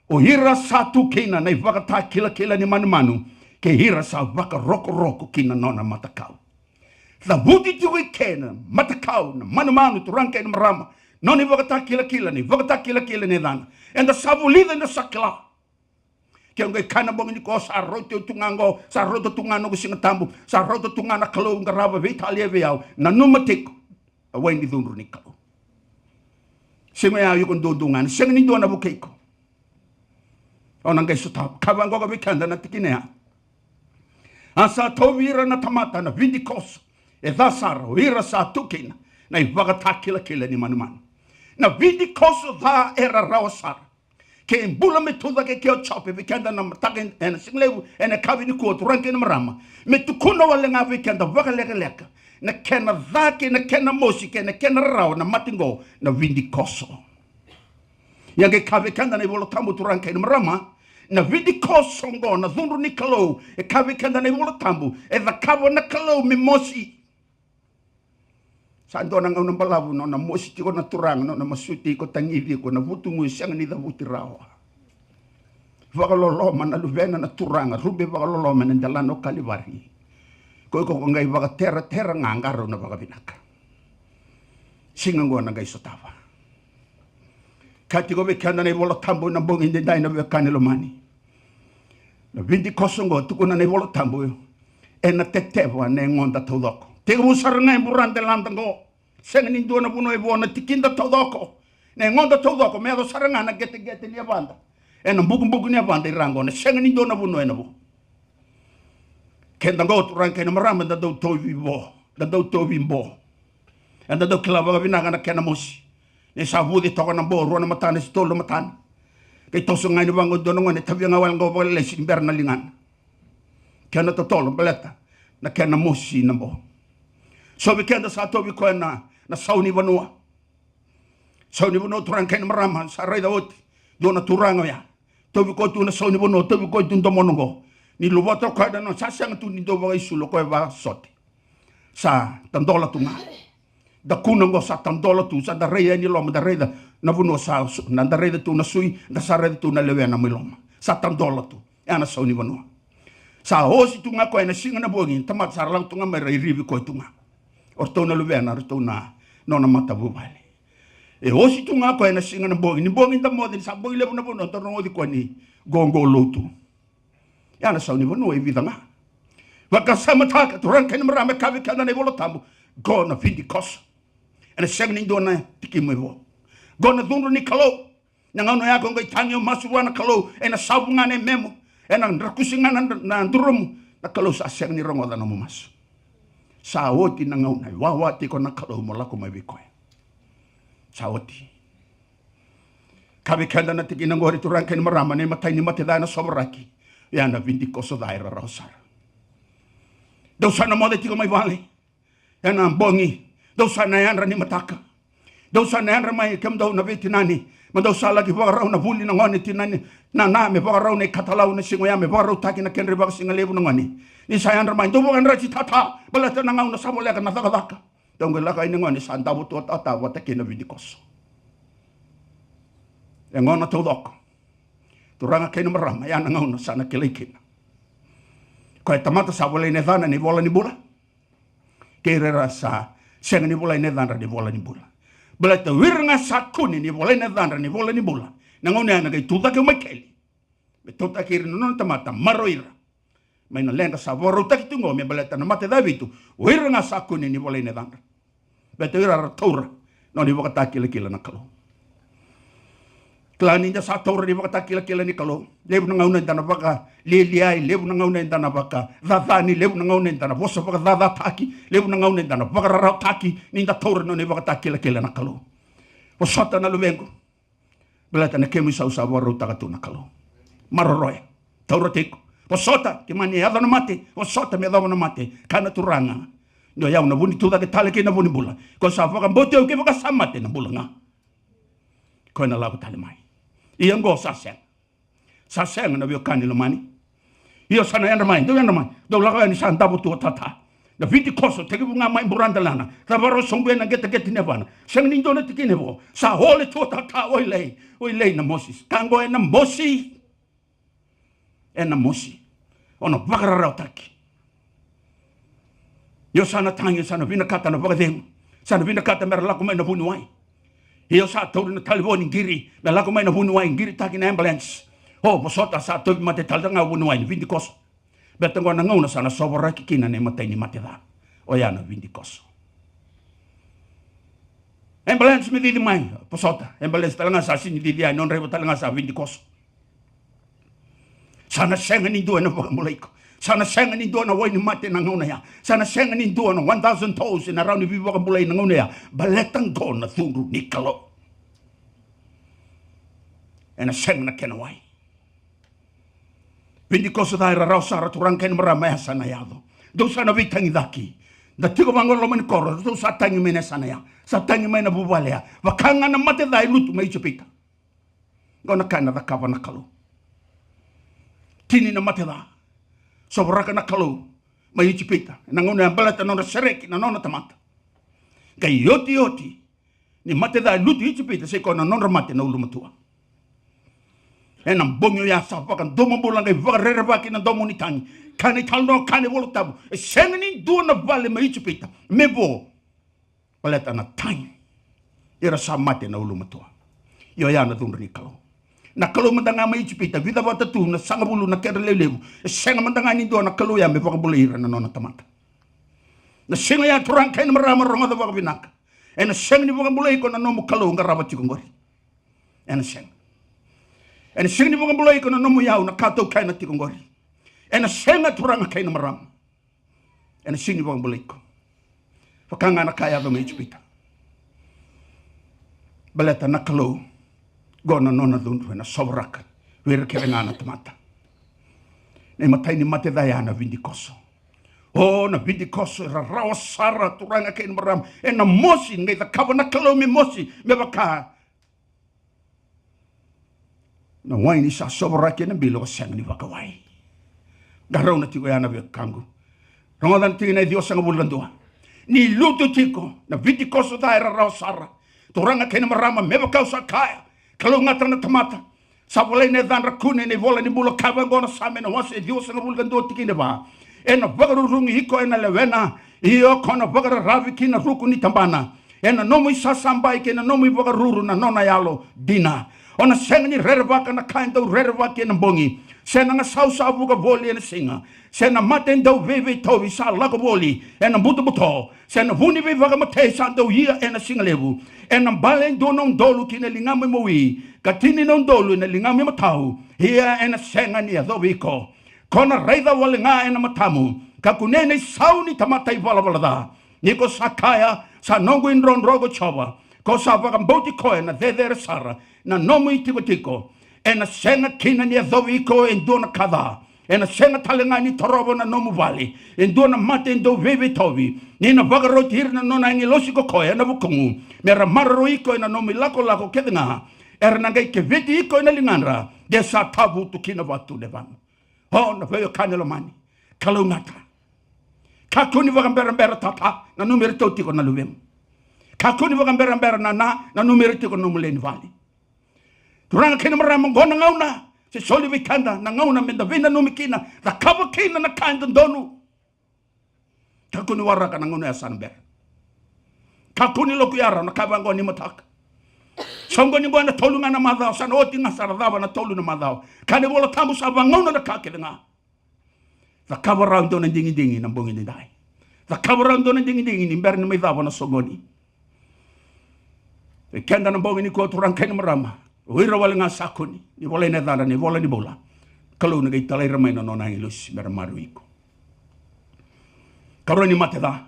o ira sa tu kina na ivakatakilakila ni manumanu, kei ira sa vakarokoroko ki na nona matakau. Cavuti tiko i ke na matakau, na manumanu, turaga kei na marama, nona ivakatakilakila, na ivakatakilakila ni yacana. Eda sa vulica, eda sa kila. Ke o qai kaya na bogi nikua, sa rauti au tu ga qo, sa rauta tu ga noqu Siga Tabu, sa rauta tu ga na Kalou qarava veitalia vei au. Nanuma tiko, a wai ni cudru ni Kalou. Siga ya iko duadua ga, na sega ni dua na vukei iko. Au na qai sotava. Ka vaqo ka vei keda na tikina ya. A sa tauvi ira na tamata na vidikoso e ca sara, o ira sa tu kina na ivakatakilakila ni manumanu. Na vidikoso ca era rawa sara. Ke bula me tucake ke o Jope, vei keda na mataka ena siga levu ena yakavi nikua, turaga kei na marama, me tukuna wale ga vei keda vakalekaleka na kena ca kei na kena mosi kei na kena rarawa na mate qo, na vidikoso. Ia qai kaya vei keda na iVola Tabu, turaga kei na marama, na vidikoso qo, na cudru ni Kalou, e kaya vei keda na iVola Tabu, e cakava na Kalou me mosi. Sa dua na gauna balavu, nona mosi tiko na Turaga, nona masuti iko, tagici iko, na vutugu e sega ni cavuti rawa. Vakaloloma na Luvena na Turaga, rube vakaloloma ena delana o Kalivari. Ko iko ko qai vakateratera ga, qarauna vakavinaka. Siga oqo na qai sotava. Kaya tiko vei keda na iVola Tabu ena bogi edaidai, na veiwekani lomani, na vidikoso oqo, tukuna na iVola Tabu, ena teteva na yagoda taucoko. Tekivu sara ga e buradelada oqo. Sega ni dua na vanua e vo na tikida taucoko, na yagoda taucoko, me yaco sara ga na qeteqete ni yavada, ena bukubuku ni yavada i ra oqo, na sega ni dua na vanua ena vo. Keda qo, turaga kei na marama, da dau tauvi bo, da dau tauvi bo. Eda dau kila vakavinaka na kena mosi. Ni sa vuce toka na bo, rua na matana se tolu na matana, qai toso ga yani vaqo e dua na gone, tavia ga wale qo vakalesi ni bera na ligana. Kena totolo baleta na kena mosi na bo. So vei keda sa tauvi koya na, na sau ni vanua. Sau ni vanua, turaga kei na marama, sa raica oti. Dua na turaga oya, tauvi koya tu na sau ni vanua, tauvi koya tu domona oqo. Ni luvata o koya na nona, sa sega tu ni dau vakaisulu o koya vakasote. Sa tadola tu ga. Da kuna oqo sa tadola tu, sa da rai yani loma, da raica na vanua sa su-, na, da raica tu na sui, da sa raica tu na lewena mai loma. Sa tadola tu. Ya na sau ni vanua. Sa osi tu ga koya ena siga na bogi, tamata sa ra lako tu ga mai, ra irivi koya tu ga. O ratou na luvena, o ratou na nona matavuvale. E osi tu ga koya ena siga na bogi. Ni bogi da moce, ni sa bogi levu na vanua, da rogoci koya ni qoqo lotu. Ya na sau ni vanua e vica ga. Vakasamataka, turaga kei na marama, e kaya vei keda na iVola Tabu, qo na vidikoso. Ena sega ni dua na tikimu e vo. Qo na cudru ni Kalou. Na gauna ya ko qai tagi o masu vua na Kalou, ena savu ga na yamemu, ena drakusi ga na, na durumu, na Kalou sa sega ni rogoca nomu masu. Sa oti na gauna e wawa tiko na Kalou mo lako mai vei koya. Sa oti. Kaya vei keda na tikina qori, turaga kei na marama, na imatai ni mate ca ena sovaraki, ya na vidikoso ca e rarawa sara. Dou sa na moce tiko mai vale ena bogi, dou sa na yadra ni mataka. Dou sa na yadra mai, kemudou na veitinani, mo dou sa laki vakarau na vuli na gone, tinani, nana, me vakarau na ikatalau na siga oya, me vakarautaki na kedra ivakasigalevu na gone. Ni sa yadra mai, dou vakayadrati tata, baleta na gauna sa voleka na cakacaka. Dou qai lako yani na gone sa davo tu o tata vata kei na vidikoso. E gauna taucoko, turaga kei na marama, ya na gauna sa na kilai kina. Koya tamata sa volai na yacana ni vola ni bula. Kei ira era sa sega ni volai na yacadra ni vola ni bula. Baleta o ira ga sa kune ni volai na yacadra ni vola ni bula, na gauna ya na qai tucake o Maikeli me tautaki ira na nona tamata, maroroi ira mai na leqa sa vakarautaki tu oqo me baleta na mate ca e vitu. O ira ga sa kune ni volai na yacadra. Baleta o ira era taura na nona ivakatakilakila na Kalou. Kila ni da sa taura na ivakatakilakila ni Kalou. Levu na gauna eda na vakalialiai, levu na gauna eda na vakacacani, levu na gauna eda na vosa vakacacataki, levu na gauna eda na vakararawataki ni da taura na nona ivakatakilakila na Kalou. Vosota na luvequ. Baleta na kemu isau sa vakarautaka tu na Kalou. Maroroya. Taura tiko. Vosota, ke mani yaco na mate, vosota me yacova na mate. Kaya na Turaga, ni o yau na vu ni tucake tale kei na vu ni bula. Ko sa vakabauti au, kevaka sa mate, na bula ga. Koya na lako tale mai. Ia oqo sa sega. Sa sega, na veiwekani lomani. Io, sa na yadra mai, dou yadra mai. Dou lako yani, sa davo tu o tata. Na viti koso, tekivu ga mai buradelana. Sa vakarau sobu ena qeteqete ni yavana. Sega ni dua na tikina e vo. Sa ole tu o tata, o ilei, o ilei na mosi. Ka oqo ena mosi. Ena mosi. O na vakararawataki. Io, sa na tagi, sa na vinakata na vakacegu. Sa na vinakata me ra lako mai na vuniwai. Io, sa tauri na talevoni, qiri me lako mai na vuniwai, qiritaki na ambulance. O, vosota, sa tauvimate tale ga o vuniwai, na viti koso. Baleta oqo na gauna sa na sovaraki kina na imatai ni mate ca. Oya na viti koso. Ambulance me cici mai, vosota. Ambulance tale ga sa sega ni cici yani, o draiva tale ga sa viti koso. Sa na sega ni dua ena vakabulai iko. Sa na sega ni dua na wai ni mate na gauna ya. Sa na sega ni dua na one thousand toes ena rawa ni veivakabulai na gauna ya. Baleta oqo na cudru ni Kalou. Ena sega na kena wai. Viti koso ca e rarawa sara, turaga kei na marama, ya sa na yaco. Dou sa na veitagicaki. Da tiko vaqo loma ni koro, dou sa tagi mai na yasana ya. Sa tagi mai na vuvale ya. Vaka ga na mate ca e lutu mai Ijipita. Oqo na ka ena cakava na Kalou. Tini na mate ca. Sovaraka na Kalou mai Ijipita. Ena gauna ya baleta na nodra sereki na nona tamata. Qai iotioti ni mate ca e lutu i Ijipita, sai koya na nodra mate na ulumatua. Ena bogi oya sa vakadomobula, qai vakarerevaki na domo ni tagi. Kaya na italanoa, kaya na iVola Tabu, e sega ni dua na vale mai Ijipita me vo. Baleta na tagi. Era sa mate na ulumatua. Io, oya na cudru ni Kalou. Na Kalou mada ga mai Ijipita, vica vata tu na sagavulu na kedra lewe levu. E sega mada ga ni dua na Kalou ya me vakabulai ira na nona tamata. Na siga ya, turaga kei na marama, rogoca vakavinaka. Ena sega ni vakabulai iko na nomu Kalou qarava tiko oqori. Ena sega. Ena sega ni vakabulai iko na nomu iyau, na ka taukena tiko oqori. Ena sega, turaga kei na marama. Ena sega ni vakabulai iko. Vaka ga na ka yaco mai Ijipita. Baleta na Kalou, qo na nona cudru, ena sovaraka vei ira kece ga na tamata. Na imatai ni mate ca ya na vidikoso. O, na vidikoso e rarawa sara, turaga kei na marama. Ena mosi, qai cakava na Kalou me mosi, me vaka na wai ni sa sovaraki ena bilo ka sega ni vakawai. Qarauna tiko ya na wekaqu. Rogoca na tikina e ciwasagavulu ka dua. Ni lutu tiko na vidikoso ca e rarawa sara, turaga kei na marama, me vaka au sa kaya, kalougata na tamata. Sa volai na yacadra, kune ena ivola ni bula, ka vaqo na Same na wase e ciwasagavulu ka dua, tikina e va. Ena vakarurugi iko ena lewena, io, ko na vakararavi ki na ruku ni tabana. Ena nomu isasabai kei na nomu ivakaruru na nona yalo dina. O na sega ni rerevaka na ka e dau rerevaki ena bogi, se na gasau sa vuka voli ena siga, se na mate dau veiveitauvi sa lako voli ena butobuto, se na vu ni veivakamatei sa dau ia ena siga levu. Ena bale e dua na udolu ki na ligamu imawi, ka tini na udolu ena ligamu imatau, ia ena sega ni yacovi iko. Ko na raica wale ga ena matamu, ka kunei na isau ni tamata ivalavala ca. Ni ko sa kaya, sa noqu idrodro ko Jiova, ko sa vakabauti koya na cecere sara na nomu itikotiko. Ena sega kina ni yacovi iko e dua na ka ca. Ena sega tale ga ni torova na nomu vale e dua na mate dau veiveitauvi. Ni na vakaroti ira na nona agilosi ko koya ena vukuqu, me ra maroroi iko ena nomu ilakolako kece ga. Era na qai keveti iko ena ligadra, de sa tavutu ki na vatu na yavamu. O, na veiwekani lomani, kalougata. Kakua ni vakaberabera tata, nanumi iratou tiko na luvemu. Kakua ni vakaberabera nana, nanumi ira tiko na nomu lewe ni vale. Turaga kei na marama, oqo na gauna Se soli vei keda na gauna meda veinanumi kina, cakava kina na ka e dodonu. Kakua ni waraka na gauna ya sa na bera. Kakua ni loku yara na ka vaqo ni mataka. Soqoni qo na tolu ga na macawa, sa na oti ga sara cava na tolu na macawa. Ka ni Vola Tabu sa vagauna na ka kece ga. Cakava rawa e dua na digidigi na bogi nidai. Cakava rawa e dua na digidigi ni bera ni mai cava na soqoni. E keda na bogi nikua turaga kei na marama. O ira wale ga sa kune ni volai na yacadra ni vola ni bula. Kalou na qai talai ira mai na nona agilosi me ra maroroi iko. Karua ni mate ca.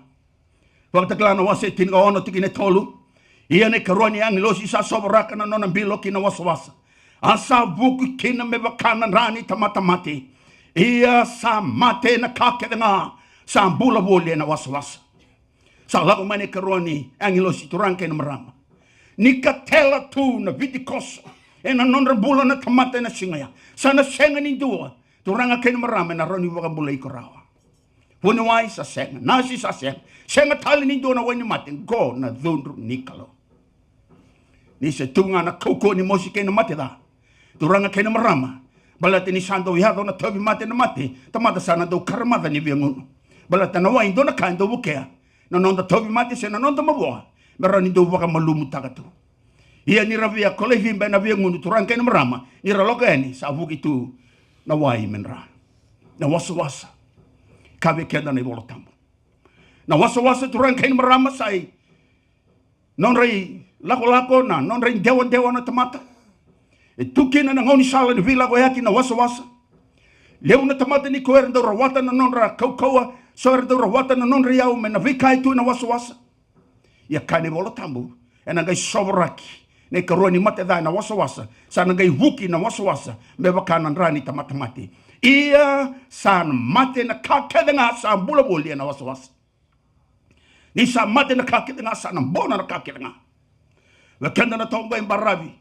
Vakatakila na wase e tinikaono tikina e tolu. Ia na ikarua ni agilosi sa sovaraka na nona bilo ki na wasawasa. A sa vuki kina me vaka na dra ni tamata mate. Ia sa mate na ka kece ga sa bula voli ena wasawasa. Sa lako mai na ikarua ni agilosi turaga kei na marama. Ni katela tu na viti koso ena nodra bula na tamata ena siga ya. Sa na sega ni dua turaga kei na marama ena rawa ni vakabulai iko rawa. Vuniwai sa sega, nasi sa sega, sega tale ni dua na wai ni mate, qo na cudru ni Kalou. Ni se tu ga na kaukauwa ni mosi kei na mate ca. Turaga kei na marama, baleta ni sa dau yaco na tauvimate na mate, tamata sa na dau karamaca ni via gunu. Baleta na wai dua na ka e dau vukea na noda tauvimate se na noda mavoa, me rawa ni dau vakamalumutaka tu. Ia ni ra via kolei ciba ena via gunu turaga kei na marama, ni ra lako yani sa vuki tu na wai me dra. Na wasawasa. Ka vei keda na iVola Tabu. Na wasawasa turaga kei na marama sa i nodra ilakolako na nodra idewadewa na tamata. E tu kina na gaunisala ni veilakoyaki na wasawasa. Levu na tamata nikua era dau rawata na nodra kaukauwa, so era dau rawata na nodra iyau mai na veika e tu ena wasawasa. Ia kaya na iVola Tabu, ena qai sovaraki na ikarua ni mate ca ena wasawasa, sa na qai vuki na wasawasa me vaka na dra ni tamata mate. Ia sa na mate na ka kece ga sa bula voli ena wasawasa. Ni sa mate na ka kece ga sa na bona na ka kece ga. Vei keda na toba e baravi,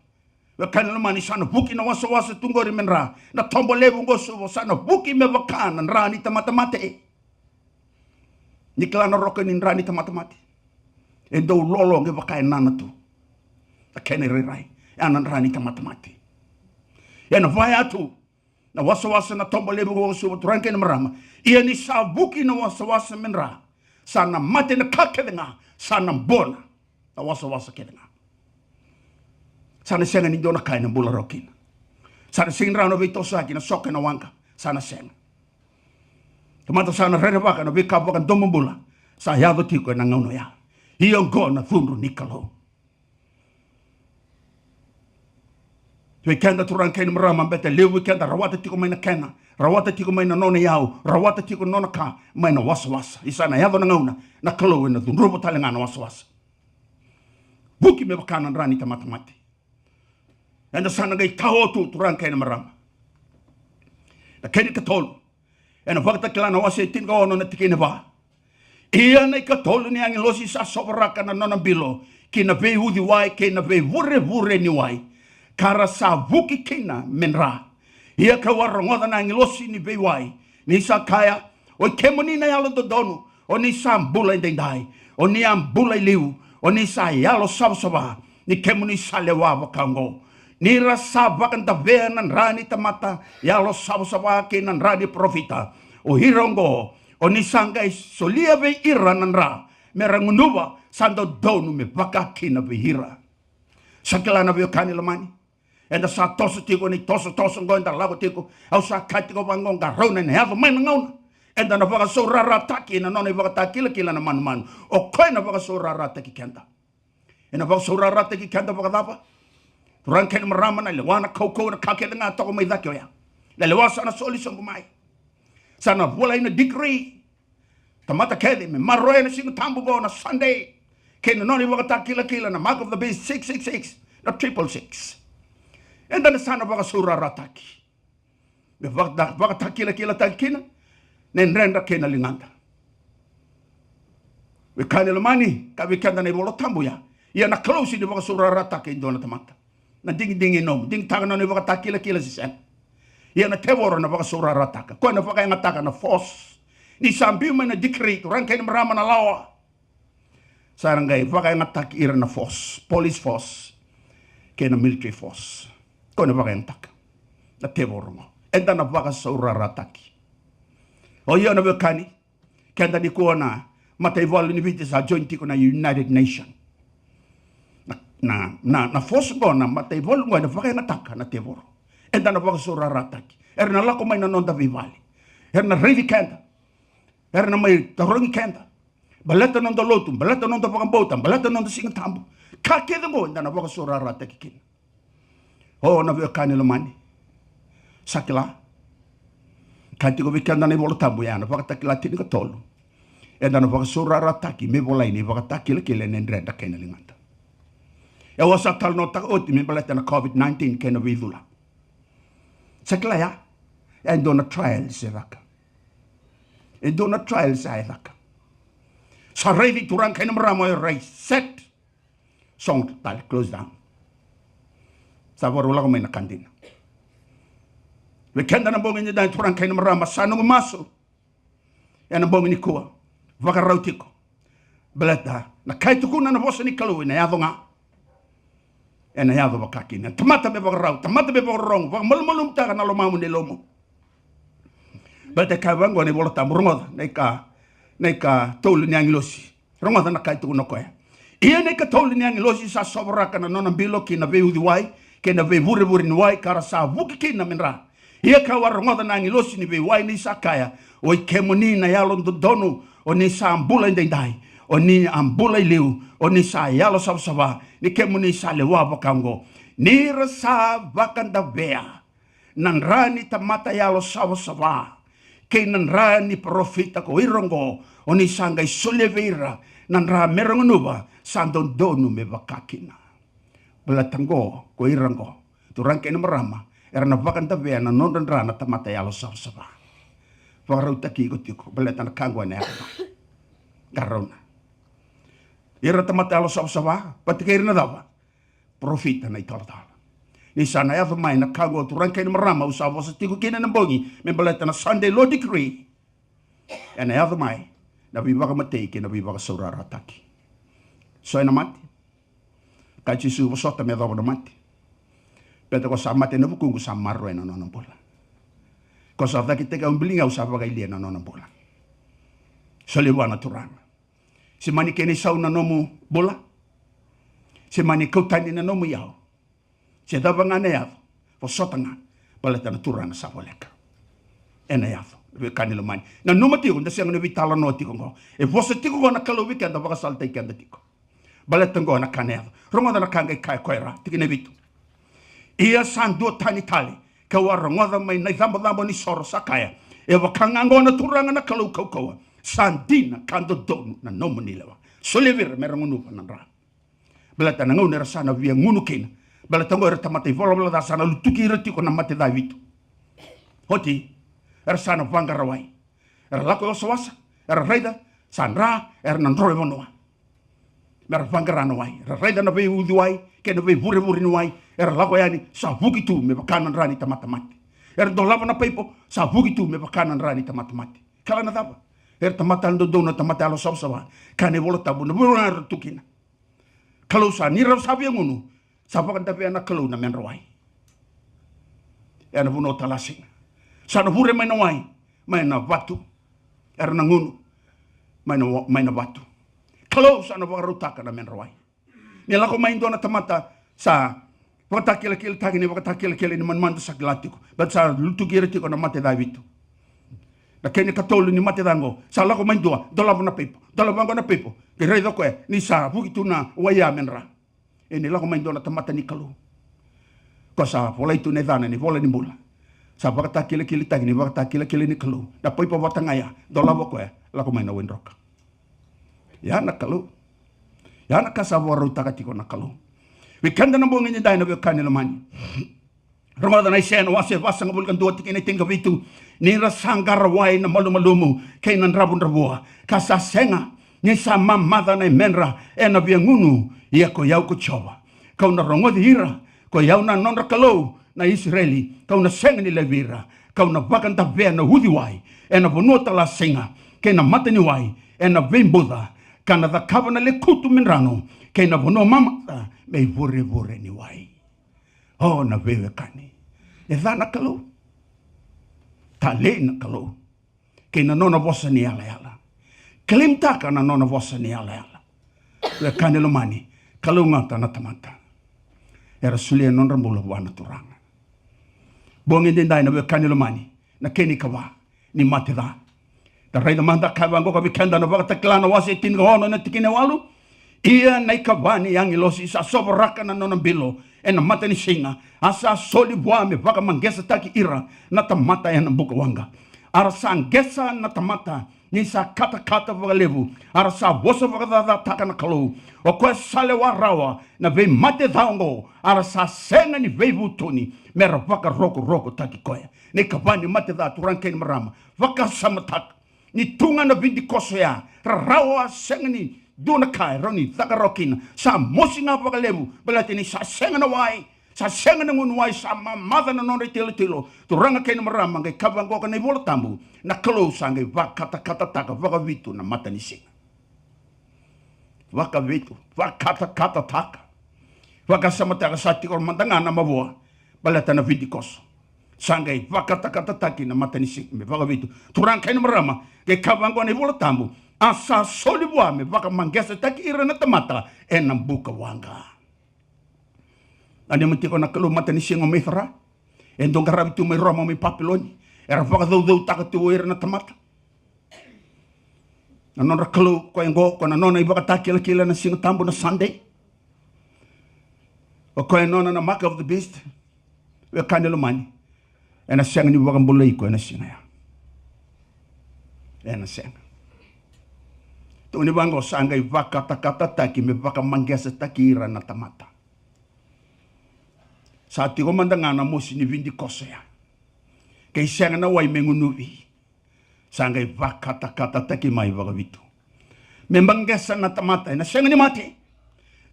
vei keda na lomani, sa na vuki na wasawasa tu qori me dra. Na toba levu qo Suva sa na vuki me vaka na dra ni tamata mate. Ni kila na roka ni dra ni tamata mate. E dau lolo qai vaka e nana tu. Na kena irairai, e a na dra ni tamata mate. E na vaya tu na wasawasa na toba levu qo Suva turaga kei na marama. Ia ni sa vuki na wasawasa me dra, sa na mate na ka kece ga, sa na bona na wasawasa kece ga. Sa na sega ni dua na ka e na bula rawa kina. Sa na sega ni rawa na veitosoyaki na soka e na waqa. Sa na sega. Tamata sa na rerevaka na veika vakadomobula sa yaco tiko e na gauna oya. Ia oqo na cudru ni Kalou. Vei keda turaga kei na marama, beta levu vei keda rawata tiko mai na kena, rawata tiko mai na nona iyau, rawata tiko na nona ka mai na wasawasa. Ia sa na yaco na gauna na Kalou e na cudruva tale ga na wasawasa. Vuki me vaka na dra ni tamata mate. Eda sa na qai tao tu turaga kei na marama. Na kena ikatolu, e na Vakatakila na wase e tinikaono na tikina e va. Ia na ikatolu ni agilosi sa sovaraka na nona bilo ki na veiuciwai kei na veivurevure ni wai, ka ra sa vuki kina me dra. Ia ka'u a rogoca na agilosi ni veiwai ni sa kaya, Oi kemuni na yalododonu, o ni sa bula edaidai, o ni a bula i liu, o ni sa yalo savasava, ni kemuni sa lewa vaka oqo. Ni ra sa vakadavea na dra ni tamata yalo savasava kei na dra ni parofita, o ira oqo o ni sa qai solia vei ira na dra me ra gunuva sa dodonu me vaka kina vei ira. Sa kila na veiwekani lomani, eda sa toso tiko ni tosotoso oqo, eda lako tiko. Au sa kaya tiko vaqo, qarauna e na yaco mai na gauna eda na vakasaurarataki e na nona ivakatakilakila na manumanu. O koya na vakasaurarataki keda. E na vakasaurarataki keda vakacava? Turaga kei na marama, na lewa, na kaukauwa, na ka kece ga toka mai cake oya. Na lewa sa na soli sobu mai. Sa na volai na decree. Tamata kece me maroroya na Siga Tabu vou na Sunday kei na nona ivakatakilakila na mark of the beast six six six, na triple six. Eda na sa na vakasaurarataki me vaka, vakatakilakilataki kina na yadredra kei na ligada. Wekani lomani, ka vei keda na iVola Tabu ya. Ia na Kalou sega ni vakasaurarataka e dua na tamata. Na digidigi e nomu, digitaka na nona ivakatakilakila se sega. Ia na tevoro na vakasaurarataka, koya na vakayagataka na force. Ni sa biu mai na decree, turaga kei na marama, na lawa, sa ra qai vakayagataki ira na force, police force kei na military force. Koya na vakayagataka. Na tevoro qo. Eda na vakasaurarataki. O io na veiwekani, keda nikua na mataivalu ni Viti sa join tiko na United Nation. Na, na, na, na force qo, na mataivalu qo ena vakayagataka na tevoro. Eda na vakasaurarataki. Era na lako mai na noda veivale. Era na raici keda. Era na mai tarogi keda. Baleta noda lotu, baleta noda vakabauta, baleta noda Siga Tabu. Ka kece qo eda na vakasaurarataki kina. O na veiwekani lomani. Sa kila. Ka tiko vei keda na iVola Tabu ya na Vakatakila tinikatolu. Eda na vakasaurarataki me volai na ivakatakilakila ena dredre kei na ligada. E au sa talanoataka oti me baleta na COVID nineteen kei na veicula. Sa kila ya. Ya e dua na trials e caka. E dua na trials ya e caka. Sa raici turaga kei na marama, e rai set. Sogo tale, close down. Sa vakarau lako mai na ka dina. Vei keda na bogi ni dai, turaga kei na marama, sa noqu masu ena bogi nikua, vakarau tiko. Baleta na ka e tukuna na vosa ni Kalou ena yaco ga. Ena yaco vakakina. Tamata me vakarau, tamata me vakarorogo, vakamalumalumutaka na lomamu na yalomu. Baleta e kaya vaqo na iVola Tabu, rogoca na ika, na ikatolu ni agilosi. Rogoca na ka e tukuna o koya. Ia na ikatolu ni agilosi sa sovaraka na nona bilo ki na veiuciwai kei na veivurevure ni wai, ka ra sa vuki kina me dra. Ia ka'u a rogoca na agilosi ni veiwai ni sa kaya, oi kemuni na yalododonu, o ni sa bula edaidai, o ni a bula i liu, o ni sa yalo savasava, ni kemuni sa lewa vaka oqo. Ni ra sa vakadavea na dra ni tamata yalo savasava kei na dra ni parofita ko ira oqo, o ni sa qai solia vei ira na dra me ra gunuva, sa dodonu me vaka kina. Baleta oqo ko ira oqo, turaga kei na marama, era na vakadavea na nodra dra na tamata yalo savasava. Vakarautaki iko tiko baleta na ka oqo ena yaco mai. Qarauna. Ira tamata yalo savasava, vata kei ira na cava? Parofita, na italatala. Ni sa na yaco mai na ka oqo, turaga kei na marama, au sa vosa tiko kina ena bogi me baleta na Sunday Law Decree. Ena yaco mai na veivakamatei kei na veivakasaurarataki. So ena mate. Ka Jisu, vosota me yacova na mate. Baleta ko sa mate ena vukuqu, sa maroroya na nona bula. Ko sa cakitaki au, biligi au, sa vakailia na nona bula. Solia vua na Turaga. Se mani kena isau na nomu bula. Se mani kau tani na nomu iyau. Se cava ga na yaco, vosota ga. Baleta na Turaga sa voleka. Ena yaco, veiwekani lomani. Nanuma tiko, da sega ni veitalanoa tiko oqo. E vosa tiko oqo na Kalou vei keda, vakasalataki keda tiko. Baleta oqo na ka na yaco. Rogoca na ka qai kaya o koya, ra, tikina e vitu. Ia sa dua tani tale, ka'u a rogoca mai na icabocabo ni soro sa kaya, e vaka ga oqo na Turaga na Kalou kaukauwa, sa dina ka dodonu na nomuni lewa. Solia vei ira me ra gunuva na dra. Baleta na gauna era sa na via gunu kina. Baleta oqo era tamata ivalavala ca, sa na lutuki ira tiko na mate ca e vitu. Oti, era sa na vaqara wai. Era lako i wasawasa, era raica sa dra, era na dro i vanua. Me ra vaqara na wai, era raica na veiuciwai kei na veivurevure ni wai, era lako yani, sa vuki tu me vaka na dra ni tamata mate. Era dolava na paipo, sa vuki tu me vaka na dra ni tamata mate. Kila na cava? Era tamata yalododonu, na tamata yalo savasava. Kaya na iVola Tabu, na vanua era tu kina, Kalou sa, ni ra sa via gunu, sa vakadavea na Kalou na medra wai. Ena vanua o Talasiga. Sa na vure mai na wai mai na vatu. Era na gunu mai na wa-, mai na vatu. Kalou sa na vakarautaka na medra wai. Ni lako mai dua na tamata sa vakatakilakilataki, ni vakatakilakila ni manumanu, sa kila tiko. Baleta sa lutuki ira tiko na mate ca e vitu. Na kena ikatolu ni mate ca oqo, sa lako mai dua, dolava na paipo. Dolava oqo na paipo. Qai raica o koya ni sa vuki tu na wai ya medra. E ni lako mai dua na tamata ni Kalou. Ko sa volai tu na yacana ni vola ni bula. Sa vakatakilakilataki ni vakatakilakila ni Kalou. Na paipo vata ga ya, dolava o koya, lako mai na wai droka. Ya na Kalou. Ya na ka sa vakarautaka tiko na Kalou vei keda na bogi ni dai, na veiwekani lomani. Rogoca na Aisea na wase vasagavulu ka dua, tikina e tinikavitu. Ni ra sa qara wai na malumalumu kei na dravudravua, ka sa sega, ni sa mamaca na yamedra, ena via gunu. Ia ko i au ko Jiova, ka'u na rogoci ira. Ko i au na nodra Kalou, na Isireli, ka'u na sega ni laivi ira. Ka'u na vakadavea na uciwai ena vanua o Talasiga kei na mata ni wai ena veibuca, ka na cakava na lekutu me drano kei na vanua mamaca me ivurevure ni wai. O na veiwekani, E ca na Kalou. Talei na Kalou kei na nona vosa ni yalayala. Claimtaka na nona vosa ni yalayala. Wekaqu lomani, kalougata na tamata era solia na nodra bula vua na Turaga. Bogi edaidai na wekaqu lomani, na kena ikava ni mate ca. Da raica mada ka vaqo ka vei keda na Vakatakila na wase e tinikaono na tikina e walu. Ia na ikava ni agilosi sa sovaraka na nona bilo ena matanisiga, a sa soli vua me vakamaqesataki ira na tamata ena buka waqa. A ra sa qesa na tamata ni sa katakata vakalevu, a ra sa vosa vakacacataka na Kalou. O koya sa lewa rawa na veimate ca oqo, a ra sa sega ni veivutuni me ra vakarokorokotaki koya. Na ikava ni mate ca, turaga kei na marama, vakasamataka ni tu ga na vidikoso ya, rarawa, sega ni dua na ka e rawa ni caka rawa kina. Sa mosi ga vakalevu, baleta ni sa sega na wai, sa sega na gunu wai, sa mamaca na nodra itilotilo. Turaga kei na marama, qai kaya vaqo na iVola Tabu, na Kalou sa qai vakatakatataka vakavitu na matanisiga. Vakavitu, vakatakatataka. Vakasamataka, sa tiko mada ga na mavoa, baleta na vidikoso. Sa qai vakatakatataki na matanisiga me vakavitu. Turaga kei na marama, qai kaya vaqo na iVola Tabu, a sa soli vua me vakamaqesataki ira na tamata ena buka waqa. Nanuma tiko na kalou matanisiga o Mithra. E dau qaravi tu mai Roma, mai Papiloni. Era vakacaucautaka tu o ira na tamata. Na nodra kalou, koya oqo, koya na nona ivakatakilakila na Siga Tabu na Sunday. O koya e nona na mark of the beast. Wekaqu lomani, ena sega ni vakabulai iko ena siga ya. Ena sega. Tukuni vaqo, sa qai vakatakatataki me vakamaqesataki ira na tamata. Sa tiko mada ga na mosi ni vidikoso ya, kei sega na wai me gunuvi. Sa qai vakatakatataki mai vakavitu me maqesa na tamata ena sega ni mate.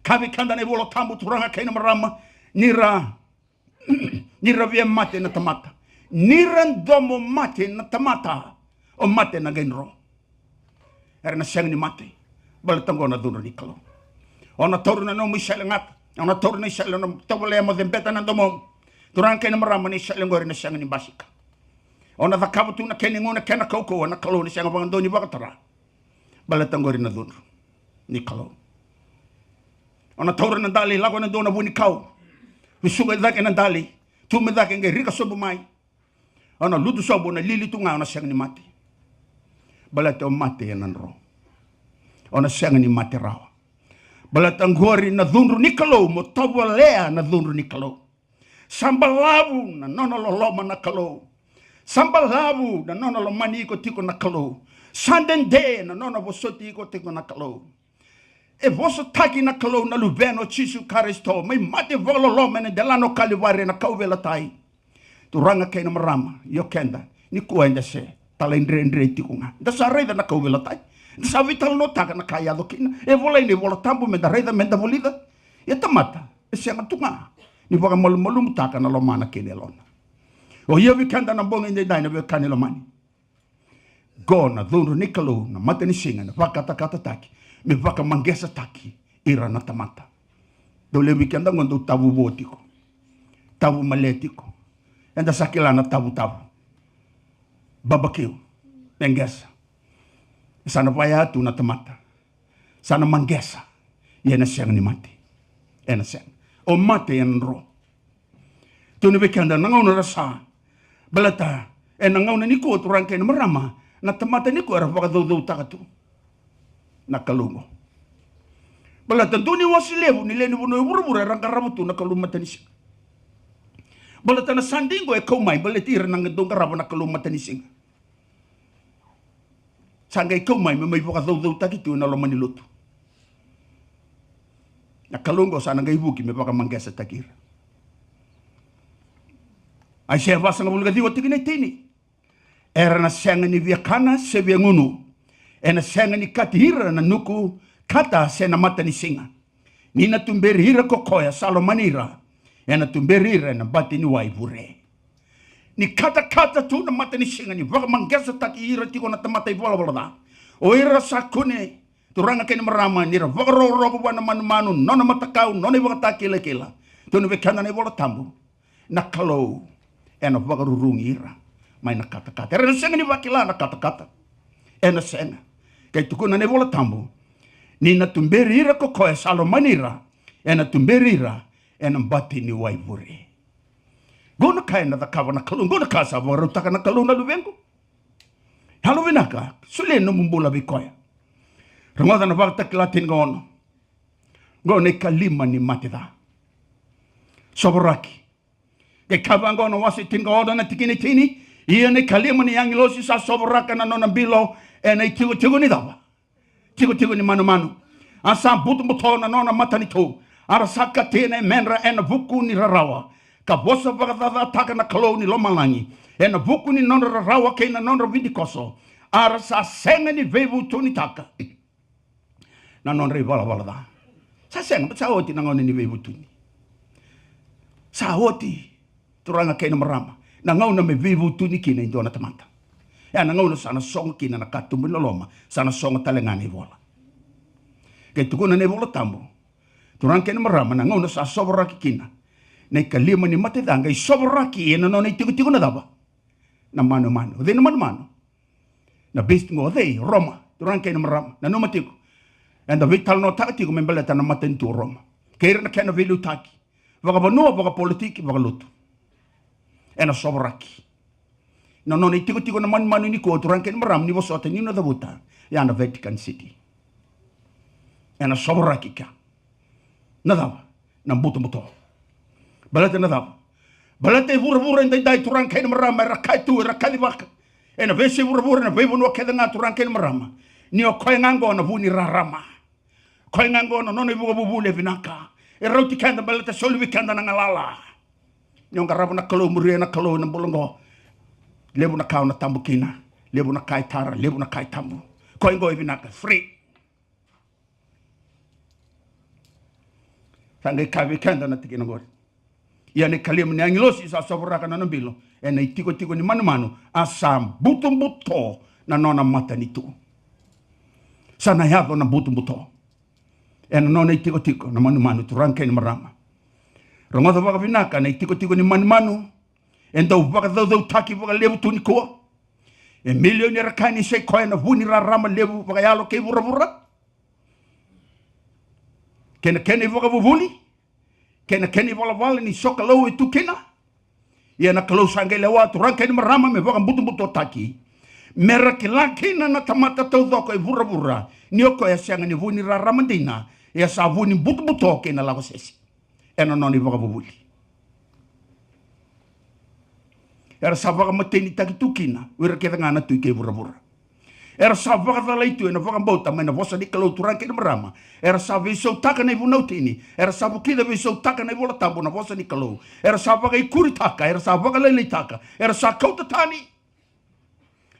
Kaya vei keda na iVola Tabu, turaga kei na marama, ni ra ni ra via mate na tamata, ni ra domo mate na tamata, o mate na qai dro. Era na sega ni mate, baleta oqo na cudru ni Kalou. O na taura na nomu isele gata, o na taura na isele, o na tovolea mo cebeta na domomu. Turaga kei na marama, na isele oqori na sega ni basika. O na cakava tu na kena igu, na kena kaukauwa, na Kalou na sega vakadua ni vakatara. Baleta oqori na cudru ni Kalou. O na taura na dali, lako ena dua na vunikau, vesuka i cake na dali, tu me cake, qai rika sobu mai. O na lutu sobu, o na lili tu ga, o na sega ni mate. Baleta o mate ena dro. O na sega ni mate rawa. Baleta oqori na cudru ni Kalou, mo tovolea na cudru ni Kalou. Sa balavu na nona loloma na Kalou. Sa balavu na nona lomani iko tiko na Kalou. Sa dede na nona vosoti iko tiko na Kalou. E vosataki na Kalou na Luvena o Jisu Karisito, mai mate vakaloloma ena delana o Kalivari ena kauveilatai. Turaga kei na marama, io keda, nikua eda se talaidredre tiko ga. Da sa raica na kauveilatai. Da sa veitalanoataka na ka e yaco kina. E volai ena iVola Tabu meda raica, meda vulica. Ia tamata e sega tu ga ni vakamalumalumutaka na lomana kei na yalona. O ia vei keda na bogi edaidai na veiwekani lomani, qo na cudru ni Kalou, na matanisiga, na vakatakatataki me vakamaqesataki ira na tamata. Dau levu vei keda qo dau tavu vo tiko, tavu male tiko. Eda sa kila na tavutavu, babakiu, me qesa. Sa na vaya tu na tamata, sa na maqesa. Ia ena sega ni mate. Ena sega. O mate ena dro. Tukuni vei keda na gauna ra sa, baleta ena gauna nikua, turaga kei na marama, na tamata nikua era vakacaucautaka tu na kalou qo. Baleta dua ni wasi levu ni lewe ni vanua e vuravura era qarava tu na kalou matanisiga. Baleta na Sunday qo e kau mai baleti ira na dau qarava na kalou matanisiga. Sa qai kau mai me mai vakacaucautaki tu ena loma ni lotu. Na kalou qo sa na qai vuki me vakamaqesataki ira. Aisea vasagavulu ka ciwa tikina e tini. Era na sega ni via kana se via gunu. Ena sega ni kati ira na nuku kata se na matanisiga. Ni na tuberi ira ko koya sa lomani ira, ena tuberi ira ena bati ni wai vure. Ni katakata tu na matanisiga, ni vakamaqesataki ira tiko na tamata ivalavala ca. O ira sa kune, turaga kei na marama, ni ra vakarokoroko vua na manumanu, nona matakau, nona ivakatakilakila. Tukuna vei keda na iVola Tabu, na Kalou ena vakarurugi ira mai na katakata. Era na sega ni vakila na katakata. Ena sega. Qai tukuna na iVola Tabu, ni na tuberi ira ko koya sa lomani ira, ena tuberi ira ena bati ni waivure. Qo na ka ena cakava na Kalou, qo na ka sa vakarautaka na Kalou, na luvequ. Yalovinaka, solia na nomu bula vei koya. Rogoca na Vakatakila tinikaono. Qo na ikalima ni mate ca. Sovaraki. Qai kaya vaqo na wase tinikaono na tikina e tini: Ia na ikalima ni agilosi sa sovaraka na nona bilo ena itikotiko ni cava? Tikotiko ni manumanu. A sa butobuto na nona matanitu, a ra sa katia na yamedra ena vuku ni rarawa, ka vosa vakacacataka na Kalou ni lomalagi ena vuku ni nodra rarawa kei na nodra vidikoso, a ra sa sega ni veivutunitaka na nodra ivalavala ca. Sa sega, sa oti na gauna ni veivutuni. Sa oti, turaga kei na marama, na gauna me veivutuni kina e dua na tamata. Ya na gauna sa na sogo kina na katuba ni loloma, sa na sogo tale ga na ivola. Qai tukuna na iVola Tabu, turaga kei na marama, na gauna sa sovaraki kina na ikalima ni mate ca, qai sovaraki ena nona itikotiko na cava? Na manumanu. O cei na manumanu? Na beast qo, o cei? Roma. Turaga kei na marama, nanuma tiko, eda veitalanoataka tiko me baleta na matanitu o Roma kei ira na kena veiliutaki vakavanua, vakapolitiki, vakalotu. Ena sovaraki. Na nona itikotiko na manumanu nikua, turaga kei na marama, ni vosota, ni na cavuta, ya na Vatican City. Ena sovaraki kea. Na cava? Na butobuto. Baleta na cava? Baleta e vuravura edaidai, turaga kei na marama, era kaya tu, era kacivaka ena veiyasai vuravura, ena veivanua kece ga, turaga kei na marama, ni o koya ga qo na vu ni rarama. Koya ga qo na nona ivakavuvuli e vinaka. E rauti keda baleta soli vei keda na galala. Ni o qarava na Kalou, muria na Kalou ena bula qo, levu na ka o na tabu kina. Levu na ka e tara, levu na ka e tabu. Koya qo e vinaka, free. Sa qai kaya vei keda na tikina qori: Ia na ikalima ni agilosi sa sovaraka na nona bilo ena itikotiko ni manumanu, a sa butobuto na nona matanitu. Sa na yaco na butobuto ena nona itikotiko na manumanu, turaga kei na marama. Rogoca vakavinaka, na itikotiko ni manumanu e dau vakacaucautaki vakalevu tu nikua. E milioni era kaya ni sai koya na vu ni rarama levu vakayalo kei vuravura, kei na kena ivakavuvuli, kei na kena ivalavala ni sokalou e tu kina. Ia na Kalou sa qai lewa, turaga kei na marama, me vakabutobutotaki, me ra kila kina na tamata taucoko e vuravura ni o koya e sega ni vu ni rarama dina, ia sa vu ni butobuto kei na lako sese ena nona ivakavuvuli. Era sa vakamatenitaki tu kina o ira kece ga na tui kei vuravura. Era sa vakacalai tu ena vakabauta mai na vosa ni Kalou, turaga kei na marama. Era sa veisautaka na ivunau tini. Era sa vukica veisautaka na iVola Tabu, na vosa ni Kalou. Era sa vakaikuritaka, era sa vakalailaitaka, era sa kauta tani.